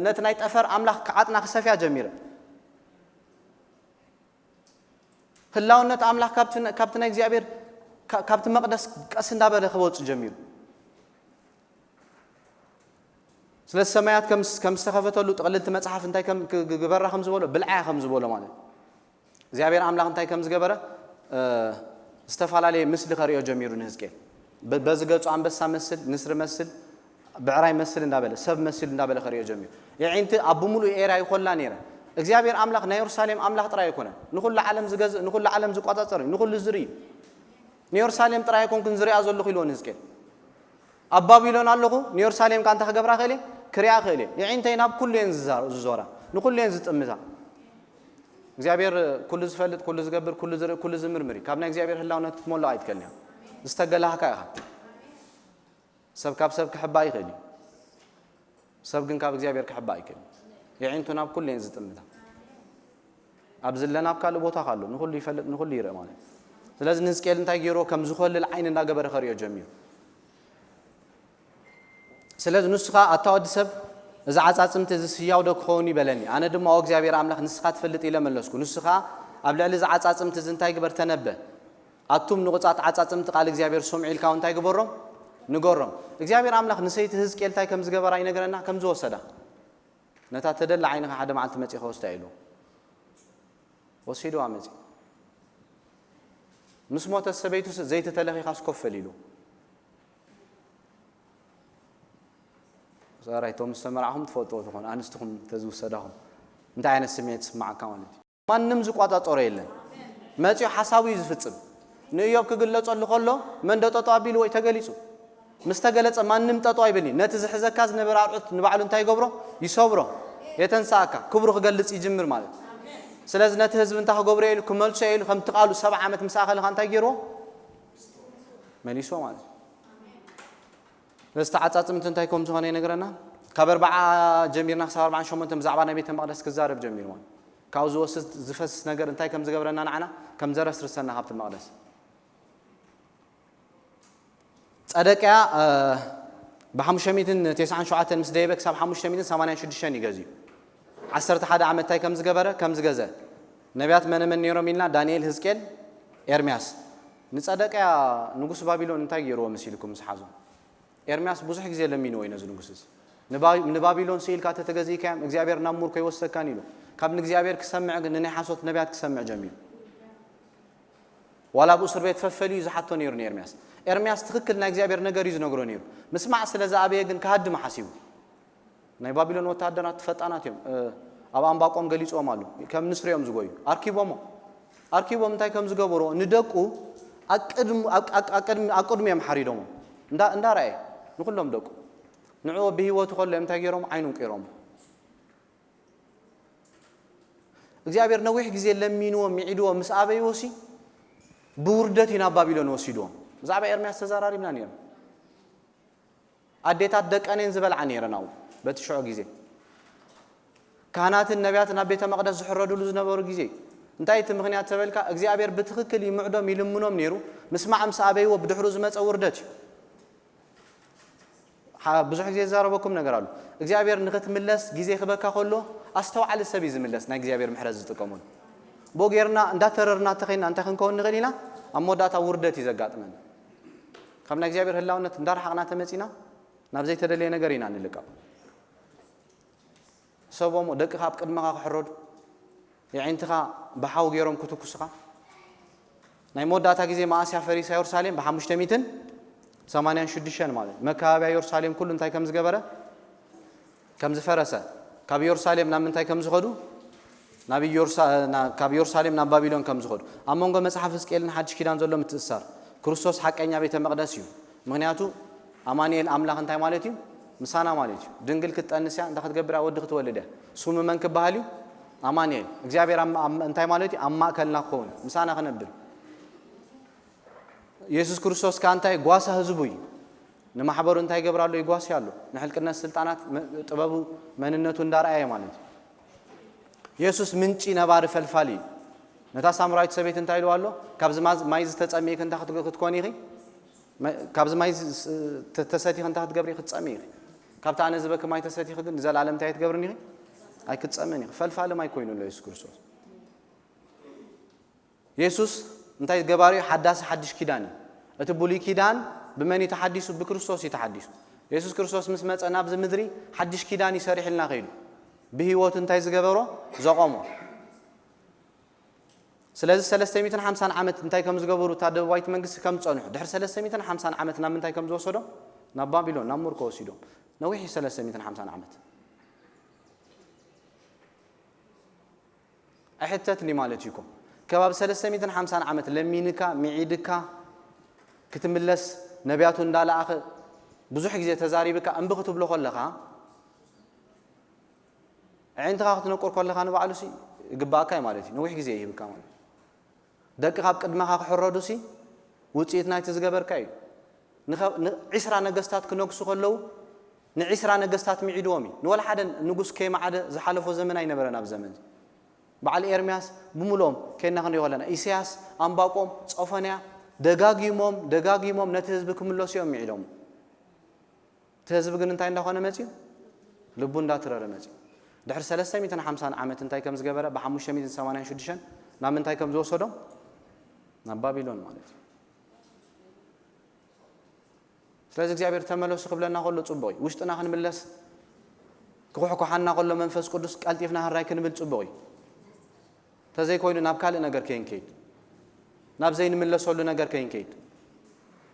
ነቲ ናይ ጠፈር ኣምላኽ ክዓጥና ክሰፍያ ጀሚረን። ህላውነት ኣምላኽ ካብቲ ካብቲ ናይ እግዚኣብሔር ካብቲ መቕደስ ቀስ እንዳበለ ክወጽእ ጀሚሩ። ስለዚ ሰማያት ከም ዝተኸፈተሉ ጥቕልልቲ መጽሓፍ እንታይ ክግበራ ከም ዝበሎ ብልዓያ ከም ዝበሎ ማለት እግዚኣብሔር ኣምላኽ እንታይ ከም ዝገበረ ዝተፈላለየ ምስሊ ከርእዮ ጀሚሩ ንህዝቅኤል። በዚ ገጹ ኣንበሳ መስል፣ ንስሪ መስል፣ ብዕራይ መስል እንዳበለ ሰብ መሲሉ እንዳበለ ከርእዮ ጀሚሩ። የዒንቲ ኣብ ብምሉእ ኤርያ ይኾላ ነይረ። እግዚኣብሔር ኣምላኽ ናይ የሩሳሌም ኣምላኽ ጥራይ ኣይኮነን። ንኹሉ ዓለም ዝገዝእ፣ ንኹሉ ዓለም ዝቆጻጸር እዩ፣ ንኹሉ ዝርኢ እዩ። ንየሩሳሌም ጥራይ ኣይኮንኩን ዝሪኣ ዘለኹ ኢልዎ ንህዝቅኤል። ኣብ ባቢሎን ኣለኹ፣ ንየሩሳሌም ከ እንታይ ክገብራ ክእል እየ? ክሪኣ ክእል እየ። የዒንተይ ናብ ኩሉ እየን ዝዞራ፣ ንኩሉ እየን ዝጥምታ። እግዚኣብሔር ኩሉ ዝፈልጥ፣ ኩሉ ዝገብር፣ ኩሉ ዝርኢ፣ ኩሉ ዝምርምር እዩ። ካብ ናይ እግዚኣብሔር ህላውነት ክትመልኦ ኣይትክእልን እያ። ዝተገላህካ ኢኻ። ሰብ ካብ ሰብ ክሕባእ ይኽእል እዩ። ሰብ ግን ካብ እግዚኣብሔር ክሕባእ ኣይክእልን። የዒንቱ ናብ ኩሉ እየን ዝጥምታ። ኣብ ዝለና ኣብ ካልእ ቦታ ካሎ ንኹሉ ይፈልጥ፣ ንኹሉ ይርኢ ማለት እዩ። ስለዚ ንህዝቅኤል እንታይ ገይርዎ? ከም ዝኾልል ዓይኒ እንዳገበረ ከርእዮ ጀሚሩ። ስለዚ ንሱ ኸኣ ኣታ ወዲ ሰብ፣ እዚ ዓጻጽምቲ እዚ ህያው ዶ ክኸውን እዩ በለኒ። ኣነ ድማ ኦ እግዚኣብሔር ኣምላኽ ንስኻ ትፈልጥ ኢለ መለስኩ። ንሱ ኸኣ ኣብ ልዕሊ እዚ ዓጻጽምቲ እዚ እንታይ ግበር? ተነበ። ኣቱም ንቑጻት ዓጻጽምቲ ቃል እግዚኣብሔር ስምዑ ኢልካ እንታይ ግበሮም? ንገሮም። እግዚኣብሔር ኣምላኽ ንሰይቲ ህዝቅኤል እንታይ ከም ዝገበራ ይነግረና፣ ከም ዝወሰዳ። ነታ ተደሊ ዓይንኻ ሓደ መዓልቲ መጺእ ከወስዳ ኢሉ ወሲድዋ መጺእ። ምስ ሞተት ሰበይቱ ዘይቲ ተለኺኻስ ኮፍ በል ኢሉ። ዛራይ እቶም ዝተመርዓኹም ትፈልጥዎ ትኾኑ ኣንስትኹም ተዝውሰዳኹም እንታይ ዓይነት ስምዒት ዝስምዓካ ማለት እዩ። ማንም ዝቋጻጸሮ የለን። መጺኡ ሓሳቡ እዩ ዝፍጽም። ንእዮብ ክግለጸሉ ከሎ መን ዶ ጠጠው ኣቢልዎ እዩ ተገሊጹ። ምስ ተገለጸ ማንም ጠጠው ኣይብልን እዩ። ነቲ ዝሕዘካ ዝነበረ ኣርዑት ንባዕሉ እንታይ ይገብሮ? ይሰብሮ። የተንስኣካ። ክብሩ ክገልጽ ይጅምር ማለት እዩ። ስለዚ ነቲ ህዝቢ እንታይ ክገብሮ ኢሉ ክመልሶ ኢሉ ከምቲ ቃሉ ሰብዓ ዓመት ምስ ኣኸለኻ እንታይ ገይርዎ? መሊስዎ ማለት እዩ። ስለዚ ተዓጻጽምቲ እንታይ ከም ዝኾነ ይነግረና። ካብ ኣርብዓ ጀሚርና ክሳብ ኣርብዓን ሸሞንተን ብዛዕባ ናይ ቤተ መቕደስ ክዛረብ ጀሚሩ ማለት እዩ። ካብኡ ዝወስድ ዝፈስስ ነገር እንታይ ከም ዝገብረና ንዓና ከም ዘረስርሰና ካብቲ መቕደስ። ጸደቅያ ብሓሙሽተ ሚእትን ተስዓን ሸውዓተን ምስ ደየበ ክሳብ ሓሙሽተ ሚእትን ሰማንያን ሽዱሽተን እዩ ገዚኡ። ዓሰርተ ሓደ ዓመት እንታይ ከም ዝገበረ ከም ዝገዘ ነቢያት መነ መን ነይሮም ኢልና ዳንኤል፣ ህዝቅኤል፣ ኤርምያስ። ንጸደቅያ ንጉስ ባቢሎን እንታይ ገይርዎ መሲልኩም ምስ ሓዞ? ኤርምያስ ብዙሕ ግዜ ለሚንዎ እዩ ነዚ ንጉስ እዚ። ንባቢሎን ስኢልካ ተተገዚእካዮም እግዚኣብሔር ናብ ሙርኮ ይወስደካን ኢሉ። ካብ ንእግዚኣብሔር ክሰምዕ ግን ንናይ ሓሶት ነቢያት ክሰምዕ ጀሚሩ። ዋላ ኣብ እስር ቤት ፈፈሊ እዩ ዝሓቶ ነይሩ ንኤርምያስ። ኤርምያስ ትኽክል ናይ እግዚኣብሔር ነገር እዩ ዝነግሮ ነይሩ። ምስማዕ ስለ ዝኣበየ ግን ክሃድም ሓሲቡ። ናይ ባቢሎን ወታደራት ፈጣናት እዮም። ኣብ ኣንባቆም ገሊፅዎም ኣሎ። ከም ንስሪ እዮም ዝጎዩ። ኣርኪቦሞ ኣርኪቦም እንታይ ከም ዝገበርዎ ንደቁ ኣቅድሚኦም ሓሪዶሞ እንዳረኣየ ንኩሎም ደቁ ንዕኡ ብህይወቱ ከሎ እዮም እንታይ ገይሮም ዓይኑ እንቂሮም። እግዚኣብሔር ነዊሕ ግዜ ለሚንዎ፣ ሚዒድዎ ምስ ኣበይዎ ሲ፣ ብውርደት እዩ ናብ ባቢሎን ወሲድዎም። ብዛዕባ ኤርምያስ ተዘራሪብና ነይርና። ኣዴታት ደቀኔን ዝበልዓ ነይረን ኣብኡ በቲ ሽዑ ግዜ። ካህናትን ነቢያትን ኣብ ቤተ መቕደስ ዝሕረዱሉ ዝነበሩ ግዜ። እንታይ እቲ ምኽንያት ተበልካ፣ እግዚኣብሔር ብትኽክል ይምዕዶም ይልምኖም ነይሩ። ምስማዕ ምስ ኣበይዎ ብድሕሩ ዝመጸ ውርደት እዩ። ሓ-፣ ብዙሕ ግዜ ዝዛረበኩም ነገር ኣሎ። እግዚኣብሔር ንኽትምለስ ግዜ ክበካ ከሎ ኣስተውዓሊ ሰብ እዩ ዝምለስ፣ ናይ እግዚኣብሔር ምሕረት ዝጥቀመሉ። ብኡ ጌርና እንዳተረርና ተኸይና እንታይ ክንከውን ንኽእል ኢና? ኣብ መወዳእታ ውርደት እዩ ዘጋጥመን። ካብ ናይ እግዚኣብሔር ህላውነት እንዳረሓቕና ተመጺና ናብ ዘይተደለየ ነገር ኢና ንልቀቕ። ሰቦሞ ደቅኻ ኣብ ቅድመኻ ክሕረዱ፣ የዒንትኻ ብሓው ገይሮም ክትኩስኻ። ናይ መወዳእታ ግዜ መኣስ እያ ፈሪሳ የሩሳሌም? ብ586 ማለት እዩ። መከባብያ የሩሳሌም ኩሉ እንታይ ከም ዝገበረ፣ ከም ዝፈረሰ፣ ካብ የሩሳሌም ናብ ምንታይ ከም ዝኸዱ፣ ናብ ኢየሩሳ-፣ ና-፣ ካብ የሩሳሌም ናብ ባቢሎን ከም ዝኸዱ። ኣብ መንጎ መጽሓፍ ሕዝቅኤልን ሓድሽ ኪዳን ዘሎ ምትእስሳር፣ ክርስቶስ ሓቀኛ ቤተ መቕደስ እዩ። ምኽንያቱ ኣማኑኤል ኣምላኽ እንታይ ማለት እዩ? ምሳና ማለት እዩ። ድንግል ክትጠንስ እያ፣ እንታይ ክትገብር እያ? ወዲ ክትወልድ እያ። ስሙ መን ክበሃል እዩ? ኣማኑኤል። እግዚኣብሔር ኣብ፣ ኣብ፣ እንታይ ማለት እዩ? ኣብ ማእከልና ክኸውን፣ ምሳና ክነብር። ኢየሱስ ክርስቶስ ከኣ እንታይ? ጓሳ ህዝቡ እዩ። ንማሕበሩ እንታይ ይገብር ኣሎ? ይጓሲ ኣሎ። ንሕልቅነት ስልጣናት መ-፣ ጥበቡ መንነቱ እንዳርኣየ ማለት እዩ። ኢየሱስ ምንጪ ነባሪ ፈልፋሊ እዩ። ነታ ሳምራዊት ሰበይቲ እንታይ ኢልዋ ኣሎ? ካብዚ ማዝ-፣ ማይ እዚ ተጸሚእኪ እንታይ ክትግ-፣ ክትኮኒ ኢኺ? መ-፣ ካብዚ ማይ እዚ ስ-፣ ተ-፣ ተሰቲኺ እንታይ ክትገብሪ ኢኺ? ክትጸሚ ኢኺ። ካብቲ ኣነ ዝበኪ ማይ ተሰቲኺ ግን ንዘለኣለም እንታይ ኣይትገብርን ኢኺ? ኣይክትጸምን ኢኺ። ፈልፋሊ ማይ ኮይኑ ኣሎ ኢየሱስ ክርስቶስ። የሱስ እንታይ ገባሪ እዩ? ሓዳሲ ሓድሽ ኪዳን እዩ። እቲ ብሉይ ኪዳን ብመን እዩ ተሓዲሱ? ብክርስቶስ እዩ ተሓዲሱ። የሱስ ክርስቶስ ምስ መጸ ናብዚ ምድሪ ሓድሽ ኪዳን እዩ ሰሪሕልና ከይዱ። ብህይወቱ እንታይ ዝገበሮ? ዘቆሞ። ስለዚ ሰለስተ ሚእትን ሓምሳን ዓመት እንታይ ከም ዝገበሩ እታ ደቡባዊት መንግስቲ ከም ዝጸንሑ፣ ድሕሪ ሰለስተ ሚእትን ሓምሳን ዓመት ናብ ምንታይ ከም ዝወሰዶም? ናብ ባቢሎን፣ ናብ ምርኮ ወሲዶም። ነዊሕ እዩ ሰለስተ ሚእትን ሓምሳን ዓመት። ኣይሕተትን እዩ ማለት እዩ እኮ። ከባቢ ሰለስተ ሚእትን ሓምሳን ዓመት ለሚንካ፣ ምዒድካ፣ ክትምለስ ነቢያቱ እንዳለኣኸ ብዙሕ ግዜ ተዛሪብካ እምቢ ክትብሎ ከለኻ፣ ኣዒንትኻ ክትነቁር ከለኻ ንባዕሉሲ ይግባኣካ እዩ ማለት እዩ። ነዊሕ ግዜ ይህብካ ማለት እዩ። ደቅኻ ኣብ ቅድመኻ ክሕረዱሲ ውጽኢት ናይቲ ዝገበርካ እዩ። ንኸ-፣ ንዒስራ ነገስታት ክነግሱ ከለዉ፣ ንዒስራ ነገስታት ምዒድዎም እዩ። ንወላ ሓደ ንጉስ ከይመዓደ ዝሓለፎ ዘመን ኣይነበረን ኣብ ዘመን እዚ። በዓል ኤርምያስ ብምልኦም ኬድና ክንሪኦ ከለና፣ ኢሳያስ፣ ኣንባቆም፣ ጾፎንያ ደጋጊሞም፣ ደጋጊሞም ነቲ ህዝቢ ክምለሱ እዮም ምዒዶም። እቲ ህዝቢ ግን እንታይ እንዳኾነ መጺኡ? ልቡ እንዳትረረ መጺኡ። ድሕሪ ሰለስተ ሚእትን ሓምሳን ዓመት እንታይ ከም ዝገበረ፣ ብ586 ናብ ምንታይ ከም ዝወሰዶም? ናብ ባቢሎን ማለት እዩ። ስለዚ እግዚኣብሔር ተመለሱ ክብለና ከሎ ጽቡቕ እዩ። ውሽጥና ክንምለስ ክኹሕኩሓና ከሎ መንፈስ ቅዱስ ቀልጢፍና ህራይ ክንብል ጽቡቕ እዩ። ተዘይኮይኑ ናብ ካልእ ነገር ከይንከይድ፣ ናብ ዘይንምለሰሉ ነገር ከይንከይድ።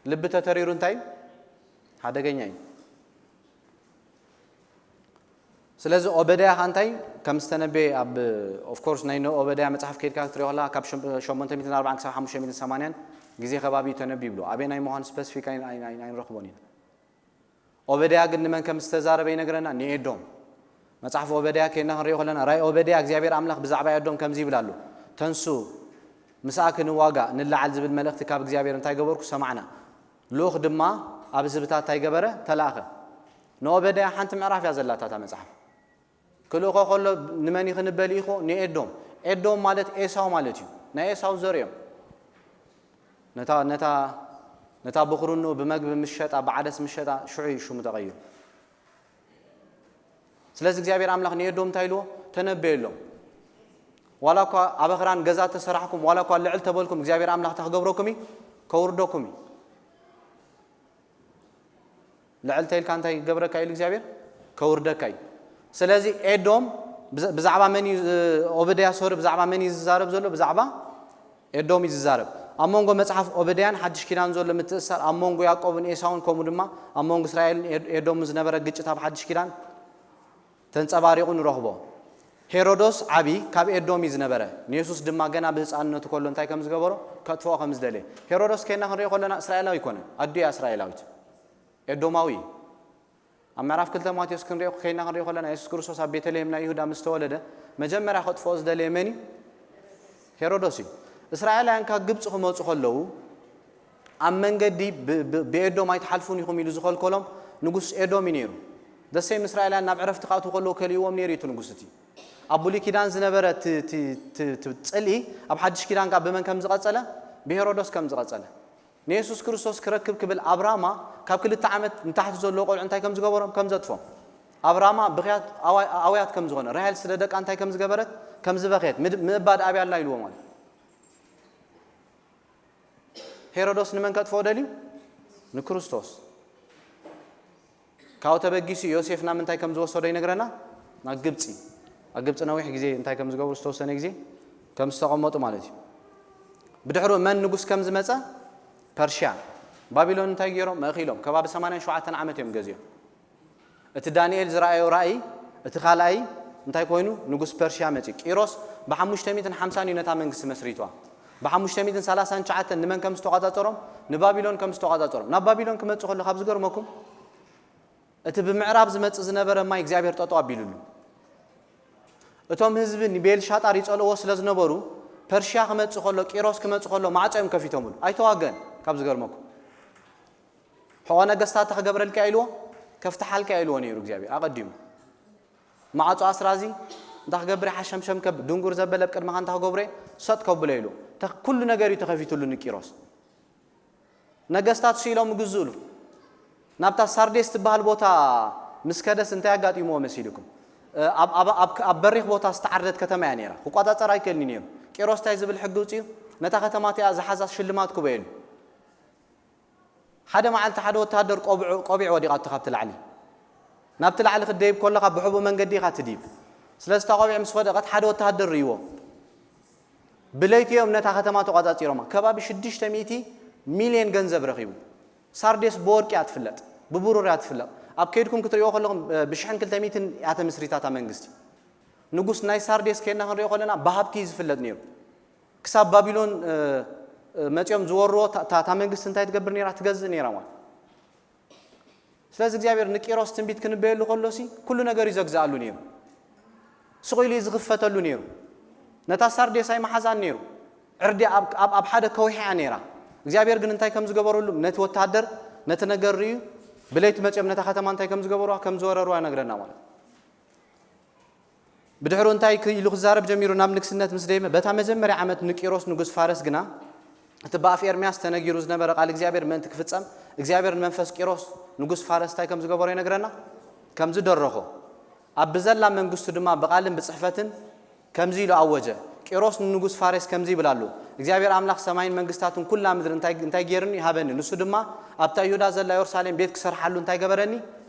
ልቢ ተተሪሩ እንታይ እዩ? ሓደገኛ እዩ። ስለዚ ኦበድያ ኸዓ እንታይ ከም ዝተነበየ ኣብ፣ of course፣ ናይ ኦበድያ መጽሓፍ ከይድካ ክትሪኦ ከለኻ ካብ ሸም-፣ ሸሞንተ ሚእትን ኣርባዓን ክሳብ ሓሙሽተ ሚእትን ሰማንያን ግዜ ከባቢ እዩ ተነቢዩ ብሎ። ኣበይ ናይ ምዃኑ ስፐሲፊክ ኣይ-፣ ኣይ-፣ ኣይ-፣ ኣይንረኽቦን ኢና። ኦበድያ ግን ንመን ከም ዝተዛረበ ይነግረና፣ ንኤዶም። መጽሓፍ ኦበድያ ኬድና ክንሪኦ ከለና፣ ራእይ ኦበድያ እግዚኣብሔር ኣምላኽ ብዛዕባ ኤዶም ከምዚ ይብል ኣሎ፣ "ተንሱ፣ ምስኣ ክንዋጋእ ንለዓል" ዝብል መልእኽቲ ካብ እግዚኣብሔር እንታይ ገበርኩ? ሰማዕና። ልኡኽ ድማ ኣብ ህዝብታት እንታይ ገበረ? ተላእኸ። ንኦበድያ ሓንቲ ምዕራፍ እያ ዘላታ እታ መጽሓፍ። ክልእኾ ከሎ ንመን እዩ ክንበል ኢኹ? ንኤዶም። ኤዶም ማለት ኤሳው ማለት እዩ። ናይ ኤሳው ዘርእዮም። ነታ፣ ነታ፣ ነታ ብኹርንኡ ብመግቢ ምስ ሸጣ፣ ብዓደስ ምስ ሸጣ፣ ሽዑ እዩ ሽሙ ተቐይሩ። ስለዚ እግዚኣብሔር ኣምላኽ ንኤዶም እንታይ ኢልዎ? ተነበየሎም። ዋላ እኳ ኣብ ኣኽራን ገዛ ተሰራሕኩም፣ ዋላ እኳ ልዕል ተበልኩም፣ እግዚኣብሔር ኣምላኽ እንታይ ክገብረኩም እዩ? ከውርደኩም እዩ። ልዕል ተይልካ እንታይ ክገብረካ ኢሉ እግዚኣብሔር? ከውርደካ እዩ። ስለዚ ኤዶም ብዛ-፣ ብዛዕባ መን እዩ ዝ-፣ ኦበድያ፣ ሶሪ፣ ብዛዕባ መን እዩ ዝዛረብ ዘሎ? ብዛዕባ ኤዶም እዩ ዝዛረብ። ኣብ መንጎ መጽሓፍ ኦበድያን ሓድሽ ኪዳን ዘሎ ምትእስሳር፣ ኣብ መንጎ ያዕቆብን ኤሳውን፣ ከምኡ ድማ ኣብ መንጎ እስራኤልን ኤድ-፣ ኤዶምን ዝነበረ ግጭት ኣብ ሓድሽ ኪዳን ተንጸባሪቑ ንረኽቦ። ሄሮዶስ ዓቢ ካብ ኤዶም እዩ ዝነበረ። ንየሱስ ድማ ገና ብህፃንነቱ ከሎ እንታይ ከም ዝገበሮ? ከጥፍኦ ከም ዝደለየ። ሄሮዶስ ኬና ክንሪኦ ከለና እስራኤላዊ ኣይኮነን። ኣዱ እያ እስራኤላዊት። ኤዶማዊ እዩ። ኣብ ምዕራፍ ክልተ ማቴዎስ ክንሪኦ ከይና ክንሪኦ ከለና የሱስ ክርስቶስ ኣብ ቤተልሔም ናይ ይሁዳ ምስ ተወለደ መጀመርያ ከጥፍኦ ዝደለየ መን እዩ? ሄሮዶስ እዩ። እስራኤላውያን ካብ ግብፂ ክመፁ ከለዉ ኣብ መንገዲ ብ- ብ- ብኤዶም ኣይትሓልፉን ኢኹም ኢሉ ዝኸልከሎም ንጉስ ኤዶም እዩ ነይሩ። ደሴም እስራኤላውያን ናብ ዕረፍቲ ክኣትዉ ከለዉ ከልእዎም ነይሩ እዩ እቲ ንጉስ እቲ። ኣብ ብሉይ ኪዳን ዝነበረ እቲ- እቲ- እቲ- እቲ ፅልኢ ኣብ ሓድሽ ኪዳን ካብ ብመን ከም ዝቐፀለ? ብሄሮዶስ ከም ዝቐፀለ። ንየሱስ ክርስቶስ ክረክብ ክብል ኣብ ራማ ካብ ክልተ ዓመት ንታሕቲ ዘለዎ ቆልዑ እንታይ ከም ዝገበሮም ከም ዘጥፎም ኣብ ራማ ብኽያት ኣዋይ- ኣውያት ከም ዝኾነ ራሄል ስለ ደቃ እንታይ ከም ዝገበረት ከም ዝበኸየት ምድ- ምእባድ ኣብያላ ኢልዎ ማለት። ሄሮዶስ ንመን ከጥፍኦ ደልዩ? ንክርስቶስ። ካብኡ ተበጊሱ ዮሴፍ ናብ ምንታይ ከም ዝወሰዶ ይነግረና? ናብ ግብፂ። ኣብ ግብፂ ነዊሕ ግዜ እንታይ ከም ዝገብሩ ዝተወሰነ ግዜ ከም ዝተቐመጡ ማለት እዩ። ብድሕሩ መን ንጉስ ከም ዝመፀ? ፐርሽያ። ባቢሎን እንታይ ገይሮም? መእኺሎም። ከባቢ ሰማንያን ሸውዓተን ዓመት እዮም ገዚኦም። እቲ ዳንኤል ዝረኣዮ ራእይ እቲ ካልኣይ እንታይ ኮይኑ? ንጉስ ፐርሽያ መፂ። ቂሮስ ብ550 እዩ ነታ መንግስቲ መስሪትዋ። ብ539 ንመን ከም ዝተቋፃፀሮም? ንባቢሎን ከም ዝተቋፃፀሮም። ናብ ባቢሎን ክመፁ ከሎ ካብ ዝገርመኩም እቲ ብምዕራብ ዝመፅእ ዝነበረ ማይ እግዚኣብሔር ጠጠው ኣቢሉሉ። እቶም ህዝቢ ንቤልሻጣር ይፀልእዎ ስለ ዝነበሩ ፐርሽያ ክመፅእ ከሎ ቂሮስ ክመፅእ ከሎ ማዕፆ እዮም ከፊቶምሉ። ኣይተዋገን ካብ ዝገርመኩም። ሕቖ ነገስታት ክገብረልካ ኢልዎ ከፍትሓልካ ኢልዎ ነይሩ እግዚኣብሔር ኣቐዲሙ። ማዕፆ ኣስራዚ እንታይ ክገብር ሓሸምሸም ከብ ድንጉር ዘበለ ኣብ ቅድመኻ እንታይ ክገብረ ሰጥ ከብሎ ኢሉ። ኩሉ ነገር እዩ ተኸፊትሉ ንቂሮስ። ነገስታት ስኢሎም ይግዝእሉ። ናብታ ሳርዴስ ትበሃል ቦታ ምስ ከደስ እንታይ ኣጋጢምዎ መሲልኩም? ኣብ በሪኽ ቦታ ዝተዓርደት ከተማ እያ ነይራ። ክቋፃፀር ኣይክእልን እዩ ነይሩ። ቂሮስ እንታይ ዝብል ሕጊ ውፅኡ? ነታ ከተማ እቲኣ ዝሓዛት ሽልማት ክበየሉ። ሓደ መዓልቲ ሓደ ወተሃደር ቆቢዕ ወዲቓቶ ካብቲ ላዕሊ ናብቲ ላዕሊ ክትደይብ ከለኻ ብሕቡእ መንገዲ ኢኻ ትድይብ። ስለዚ እታ ቆቢዕ ምስ ወደቐት ሓደ ወተሃደር ርእይዎ። ብለይቲ እዮም ነታ ከተማ ተቋፃፂሮማ። ከባቢ ሽዱሽተ ሚእቲ ሚልዮን ገንዘብ ረኺቡ። ሳርዴስ ብወርቂ እያ ትፍለጥ፣ ብብሩር እያ ትፍለጥ። ኣብ ከይድኩም ክትሪእዎ ከለኹም ብሽሕን ክልተ ሚእትን እያ ተመስሪታ እታ መንግስቲ። ንጉስ ናይ ሳርዴስ ከይድና ክንሪኦ ከለና ብሃብቲ እዩ ዝፍለጥ ነይሩ። ክሳብ ባቢሎን መፂኦም ዝወርዎ እታ መንግስቲ እንታይ ትገብር ነይራ? ትገዝእ ነይራ ማለት። ስለዚ እግዚኣብሔር ንቂሮስ ትንቢት ክንበየሉ ከሎሲ ኩሉ ነገር እዩ ዘግዝኣሉ ነይሩ። ስቕ ኢሉ እዩ ዝኽፈተሉ ነይሩ። ነታ ሳርዴስ ኣይመሓዛን ነይሩ። ዕርዲ ኣብ ሓደ ከውሒ እያ ነይራ። እግዚኣብሔር ግን እንታይ ከም ዝገበረሉ ነቲ ወታደር ነቲ ነገር ርእዩ ብለይቲ መፂኦም ነታ ከተማ እንታይ ከም ዝገበሩዋ ከም ዝወረሩዋ ይነግረና ማለት። ብድሕሩ እንታይ ኢሉ ክዛረብ ጀሚሩ? ናብ ንግስነት ምስ ደየበ፣ በታ መጀመርያ ዓመት ንቂሮስ ንጉስ ፋረስ ግና፣ እቲ ብኣፍ ኤርምያስ ተነጊሩ ዝነበረ ቃል እግዚኣብሔር ምእንቲ ክፍጸም፣ እግዚኣብሔር ንመንፈስ ቂሮስ ንጉስ ፋረስ እንታይ ከም ዝገበሮ ይነግረና። ከም ዝደረኾ፣ ኣብ ብዘላ መንግስቱ ድማ ብቓልን ብጽሕፈትን ከምዚ ኢሉ ኣወጀ። ቂሮስ ንንጉስ ፋሬስ ከምዚ ይብል ኣሎ፣ እግዚኣብሔር ኣምላኽ ሰማይን መንግስታትን ኩላ ምድሪ እንታይ እንታይ ገይርኒ ሃበኒ። ንሱ ድማ ኣብታ ይሁዳ ዘላ የሩሳሌም ቤት ክሰርሓሉ እንታይ ገበረኒ?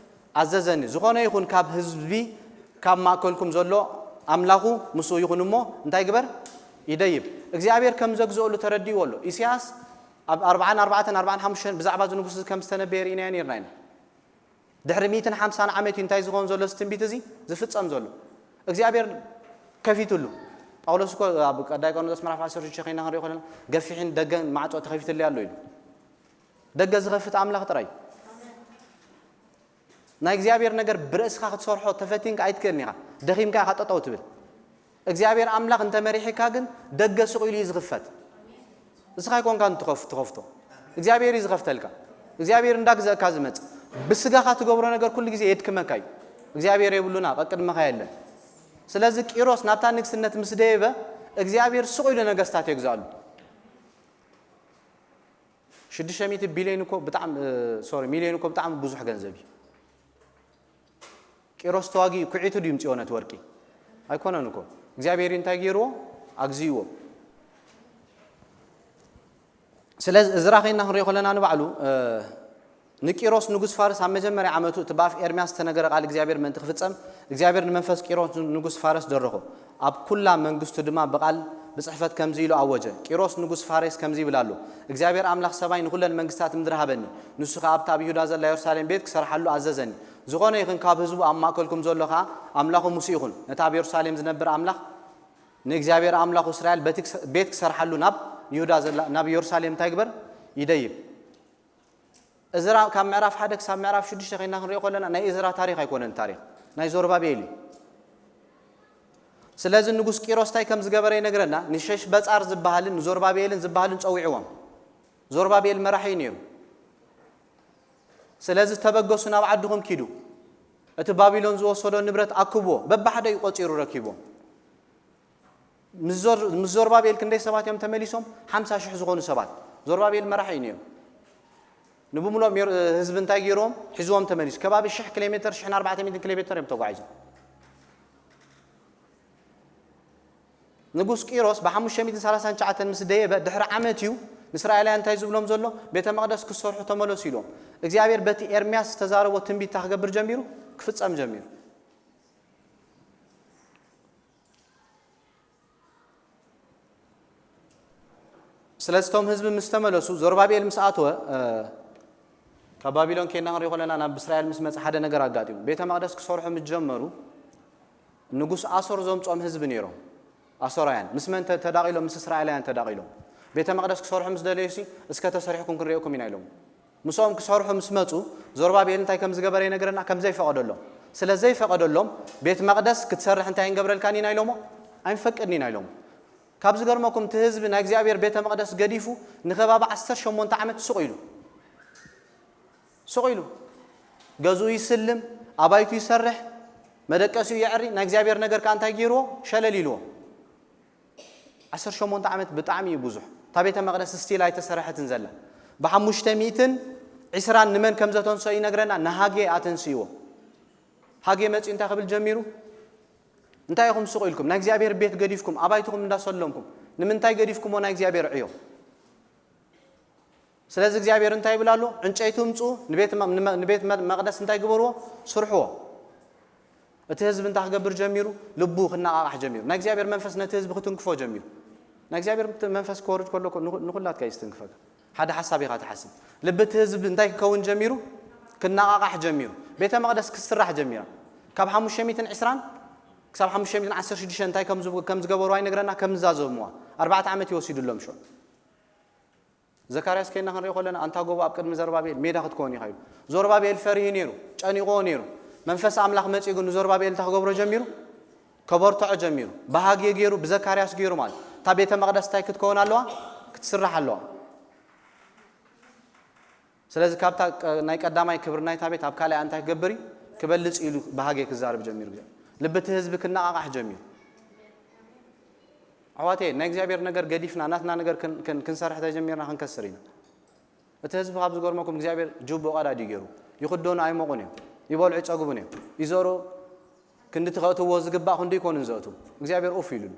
ኣዘዘኒ። ዝኾነ ይኹን ካብ ህዝቢ ካብ ማእከልኩም ዘሎ ኣምላኹ ምስኡ ይኹን እሞ እንታይ ግበር? ይደይብ። እግዚኣብሔር ከም ዘግዝኦሉ ተረዲእዎ ኣሎ። ኢሳያስ ኣብ ኣርብዓን ኣርባዕተን ኣርብዓን ሓሙሽተን ብዛዕባ እዚ ንጉስ እዚ ከም ዝተነበየ ርኢናዮ ነይርና ኢና። ድሕሪ ሚእትን ሓምሳን ዓመት እዩ እንታይ ዝኸውን ዘሎ እዚ ትንቢት እዚ ዝፍጸም ዘሎ እግዚኣብሔር ከፊትሉ። ጳውሎስ እኮ ኣብ ቀዳይ ቆሮንቶስ ምዕራፍ ዓሰርተ ሽዱሽተ ኮይና ክንሪኦ ከለና ገፊሕን ደገን ማዕጾ ተኸፊትለይ ኣሎ ኢሉ። ደገ ዝኸፍት ኣምላኽ ጥራይ እዩ። ናይ እግዚኣብሔር ነገር ብርእስኻ ክትሰርሖ ተፈቲንካ ኣይትክእልን ኢኻ። ደኺምካ ኢኻ ጠጠው ትብል። እግዚኣብሔር ኣምላኽ እንተመሪሕካ ግን ደገ ስቕ ኢሉ እዩ ዝኽፈት። እስኻ ኣይኮንካን ትኸፍ- ትኸፍቶ፣ እግዚኣብሔር እዩ ዝኸፍተልካ። እግዚኣብሔር እንዳግዘእካ ዝመጽእ። ብስጋኻ ትገብሮ ነገር ኩሉ ግዜ የድክመካ እዩ። እግዚኣብሔር የብሉና ቀቅድመኻ የለን። ስለዚ ቂሮስ ናብታ ንግስነት ምስ ደየበ እግዚኣብሔር ስቕ ኢሉ ነገስታት የግዛሉ። ሽዱሽተ ሚእቲ ቢልዮን እኮ ብጣዕሚ ሶሪ ሚልዮን እኮ ብጣዕሚ ብዙሕ ገንዘብ እዩ። ቂሮስ ተዋጊኡ ኩዒቱ ድዩ ምፅኦ ነቲ ወርቂ? ኣይኮነን እኮ። እግዚኣብሔር እንታይ ገይርዎ? ኣግዚእዎ። ስለዚ እዝራ ኸይና ክንሪኦ ከለና ንባዕሉ ንቂሮስ ንጉስ ፋርስ ኣብ መጀመርያ ዓመቱ እቲ ብኣፍ ኤርምያስ ዝተነገረ ቃል እግዚኣብሔር ምእንቲ ክፍጸም እግዚኣብሔር ንመንፈስ ቂሮስ ንጉስ ፋርስ ደረኾ። ኣብ ኩላ መንግስቱ ድማ ብቓል ብጽሕፈት ከምዚ ኢሉ ኣወጀ። ቂሮስ ንጉስ ፋሬስ ከምዚ ይብል ኣሎ፣ እግዚኣብሔር ኣምላኽ ሰማይ ንኹለን መንግስታት ምድሪ ሃበኒ። ንሱ ኸኣ ኣብታ ኣብ ይሁዳ ዘላ የሩሳሌም ቤት ክሰርሓሉ ኣዘዘኒ። ዝኾነ ይኹን ካብ ህዝቡ ኣብ ማእከልኩም ዘሎ ኸኣ ኣምላኹ ምስኡ ይኹን። ነቲ ኣብ የሩሳሌም ዝነብር ኣምላኽ ንእግዚኣብሔር ኣምላኹ እስራኤል ቤት ክሰርሓሉ ናብ ይሁዳ ዘላ ናብ የሩሳሌም እንታይ ግበር ይደይብ። እዝራ ካብ ምዕራፍ ሓደ ክሳብ ምዕራፍ ሽዱሽተ ኮይና ክንሪኦ ከለና ናይ እዝራ ታሪኽ ኣይኮነን፣ ታሪኽ ናይ ዞርባቤል እዩ። ስለዚ ንጉስ ቂሮስ እንታይ ከም ዝገበረ ይነግረና። ንሸሽ በጻር ዝበሃልን ንዞርባቤልን ዝበሃልን ጸዊዕዎም። ዞርባቤል መራሒ እዩ ነይሩ። ስለዚ ተበገሱ፣ ናብ ዓድኹም ኪዱ፣ እቲ ባቢሎን ዝወሰዶ ንብረት ኣክብዎ። በብሓደ እዩ ቆጺሩ ረኪቦም። ምስ ዞር- ምስ ዞርባቤል ክንደይ ሰባት እዮም ተመሊሶም? ሓምሳ ሽሕ ዝኾኑ ሰባት። ዞርባቤል መራሒ እዩ ነይሩ። ንብምሉኦም ሜር- ህዝቢ እንታይ ገይሮም? ሒዝዎም ተመሊሱ። ከባቢ ሽሕ ኪሎ ሜትር፣ ሽሕን ኣርባዕተ ሚእትን ኪሎ ሜትር እዮም ተጓዒዞም። ንጉስ ቂሮስ ብ539 ምስ ደየበ ድሕሪ ዓመት እዩ ንእስራኤላውያን እንታይ ዝብሎም ዘሎ? ቤተ መቕደስ ክሰርሑ ተመለሱ ኢሎም። እግዚኣብሔር በቲ ኤርምያስ ዝተዛረቦ ትንቢት እንታይ ክገብር ጀሚሩ? ክፍጸም ጀሚሩ። ስለዚ እቶም ህዝቢ ምስ ተመለሱ፣ ዞርባቤል ምስ ኣተወ፣ ካብ ባቢሎን ኬና ክንሪኦ ከለና ናብ እስራኤል ምስ መጸ ሓደ ነገር ኣጋጢሙ። ቤተ መቕደስ ክሰርሑ ምስ ጀመሩ ንጉስ ኣሶር ዘምጾም ህዝቢ ነይሮም። ኣሶራውያን ምስ መን ተ- ተዳቒሎም? ምስ እስራኤላውያን ተዳቒሎም። ቤተ መቕደስ ክሰርሑ ምስ ደለዩሲ፣ እስከ ተሰሪሕኩም ክንሪኦኩም ኢና ኢሎም። ምስኦም ክሰርሑ ምስ መጹ፣ ዞርባቤል እንታይ ከም ዝገበረ ይነግረና፣ ከም ዘይፈቐደሎም። ስለ ዘይፈቐደሎም፣ ቤት መቕደስ ክትሰርሕ እንታይ ኣይንገብረልካን ኢና ኢሎሞ? ኣይንፈቅድን ኢና ኢሎሞ። ካብ ዝገርመኩም፣ እቲ ህዝቢ ናይ እግዚኣብሔር ቤተ መቕደስ ገዲፉ ንከባቢ ዓሰርተ ሸሞንተ ዓመት ሱቕ ኢሉ። ሱቕ ኢሉ። ገዝኡ ይስልም፣ ኣባይቱ ይሰርሕ፣ መደቀሲኡ የዕሪ፣ ናይ እግዚኣብሔር ነገር ከኣ እንታይ ገይርዎ? ሸለል ኢልዎ። ዓሰርተ ሸሞንተ ዓመት ብጣዕሚ እዩ ብዙሕ። እታ ቤተ መቕደስ ስቲል ኣይተሰርሐትን ዘላ። ብ520 ንመን ከም ዘተንስኦ ይነግረና፣ ንሃጌ ኣተንስእዎ። ሃጌ መጺኡ እንታይ ክብል ጀሚሩ? እንታይ ኢኹም ሱቕ ኢልኩም? ናይ እግዚኣብሔር ቤት ገዲፍኩም፣ ኣባይትኹም እንዳሰለምኩም፣ ንምንታይ ገዲፍኩሞ ናይ እግዚኣብሔር ዕዮ? ስለዚ እግዚኣብሔር እንታይ ይብል ኣሎ? ዕንጨይቲ ምጹ፣ ንቤት መ- ንመ- ንቤት መ- መቕደስ እንታይ ግበርዎ? ስርሕዎ። እቲ ህዝቢ እንታይ ክገብር ጀሚሩ? ልቡ ክነቓቓሕ ጀሚሩ። ናይ እግዚኣብሔር መንፈስ ነቲ ህዝቢ ክትንክፎ ጀሚሩ። ናይ እግዚኣብሔር መንፈስ ክወርድ ከሎ እኮ ንኹ- ንኹላትካ እዩ ዝትንክፈካ። ሓደ ሓሳብ ኢኻ ትሓስብ። ልቢ እቲ ህዝቢ እንታይ ክከውን ጀሚሩ? ክነቓቓሕ ጀሚሩ። ቤተ መቕደስ ክስራሕ ጀሚራ። ካብ 520 ክሳብ 516 እንታይ ከም ዝብ- ከም ዝገበሩ ኣይነግረና፣ ከም ዝዛዘምዋ። ኣርባዕተ ዓመት ይወሲዱሎም ሽዑ። ዘካርያስ ከይና ክንሪኦ ከለና፣ ኣንታ ጎቦ ኣብ ቅድሚ ዘርባቤል ሜዳ ክትከውን ኢኻ ኢሉ። ዞርባቤል ፈሪሁ ነይሩ፣ ጨኒቕዎ ነይሩ። መንፈስ ኣምላኽ መጺኡ ግን ንዞርባቤል እንታይ ክገብሮ ጀሚሩ? ከበርትዖ ጀሚሩ። ብሃጌ ገይሩ፣ ብዘካርያስ ገይሩ ማለት። እታ ቤተ መቕደስ እንታይ ክትከውን ኣለዋ? ክትስራሕ ኣለዋ። ስለዚ ካብታ ቀ- ናይ ቀዳማይ ክብሪ ናይታ ቤት ኣብ ካልኣይ እንታይ ክገብር እዩ? ክበልጽ ኢሉ ብሃጌ ክዛረብ ጀሚሩ። ልቢ እቲ ህዝቢ ክነቓቓሕ ጀሚሩ። ኣሕዋተይ፣ ናይ እግዚኣብሔር ነገር ገዲፍና ናትና ነገር ክን- ክን- ክንሰርሕ ተጀሚርና ክንከስር ኢና። እቲ ህዝቢ ካብ ዝገርመኩም እግዚኣብሔር ጅቡኡ ቀዳዲ ገይሩ። ይኽደኑ ኣይሞቑን እዮም። ይበልዑ ይጸግቡን እዮም። ይዘሩ ክንዲ እቲ ከእትዎ ዝግባእ ክንዲ ይኮኑን ዘእቱ። እግዚኣብሔር ኡፍ ኢሉሉ።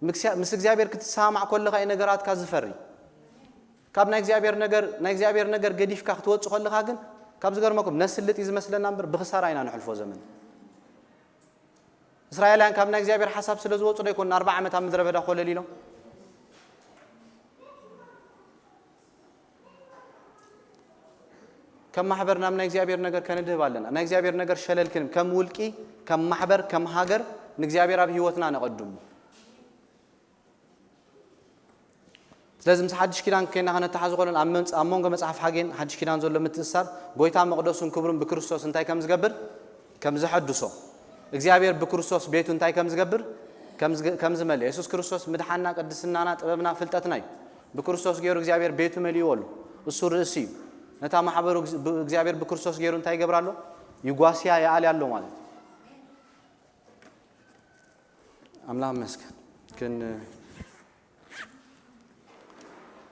ምክስያ- ምስ እግዚኣብሔር ክትሰማማዕ ከለኻ እዩ ነገራትካ ዝፈሪ። ካብ ናይ እግዚኣብሔር ነገር ናይ እግዚኣብሔር ነገር ገዲፍካ ክትወጽእ ከለኻ ግን ካብ ዝገርመኩም ነስልጥ እዩ ዝመስለና እምበር ብኽሳራ ኢና ንሕልፎ ዘመን። እስራኤላውያን ካብ ናይ እግዚኣብሔር ሓሳብ ስለ ዝወጹ ዶ ይኮን ኣርባ ዓመት ኣብ ምድረ በዳ ኮለል ኢሎም? ከም ማሕበር ናብ ናይ እግዚኣብሔር ነገር ከንድህብ ኣለና። ናይ እግዚኣብሔር ነገር ሸለል ክንብል ከም ውልቂ፣ ከም ማሕበር፣ ከም ሃገር ንእግዚኣብሔር ኣብ ህይወትና ነቐድሙ። ስለዚ ምስ ሓድሽ ኪዳን ከይና ከነተሓዝ ከሎና ኣብ መንጽ- ኣብ መንጎ መጽሓፍ ሓጌን ሓድሽ ኪዳን ዘሎ ምትእስሳር ጎይታ መቕደሱን ክብሩን ብክርስቶስ እንታይ ከም ዝገብር ከም ዘሐድሶ እግዚኣብሔር ብክርስቶስ ቤቱ እንታይ ከም ዝገብር ከም ዝገ- ከም ዝመልእ የሱስ ክርስቶስ ምድሓና ቅድስናና ጥበብና ፍልጠትና እዩ። ብክርስቶስ ገይሩ እግዚኣብሔር ቤቱ መሊእዎ ኣሎ። እሱ ርእሲ እዩ። ነታ ማሕበሩ እግዚኣብ- ብ- እግዚኣብሔር ብክርስቶስ ገይሩ እንታይ ይገብር ኣሎ? ይጓስያ ይኣልያ ኣሎ ማለት እዩ። ኣምላኽ ይመስገን። ክን-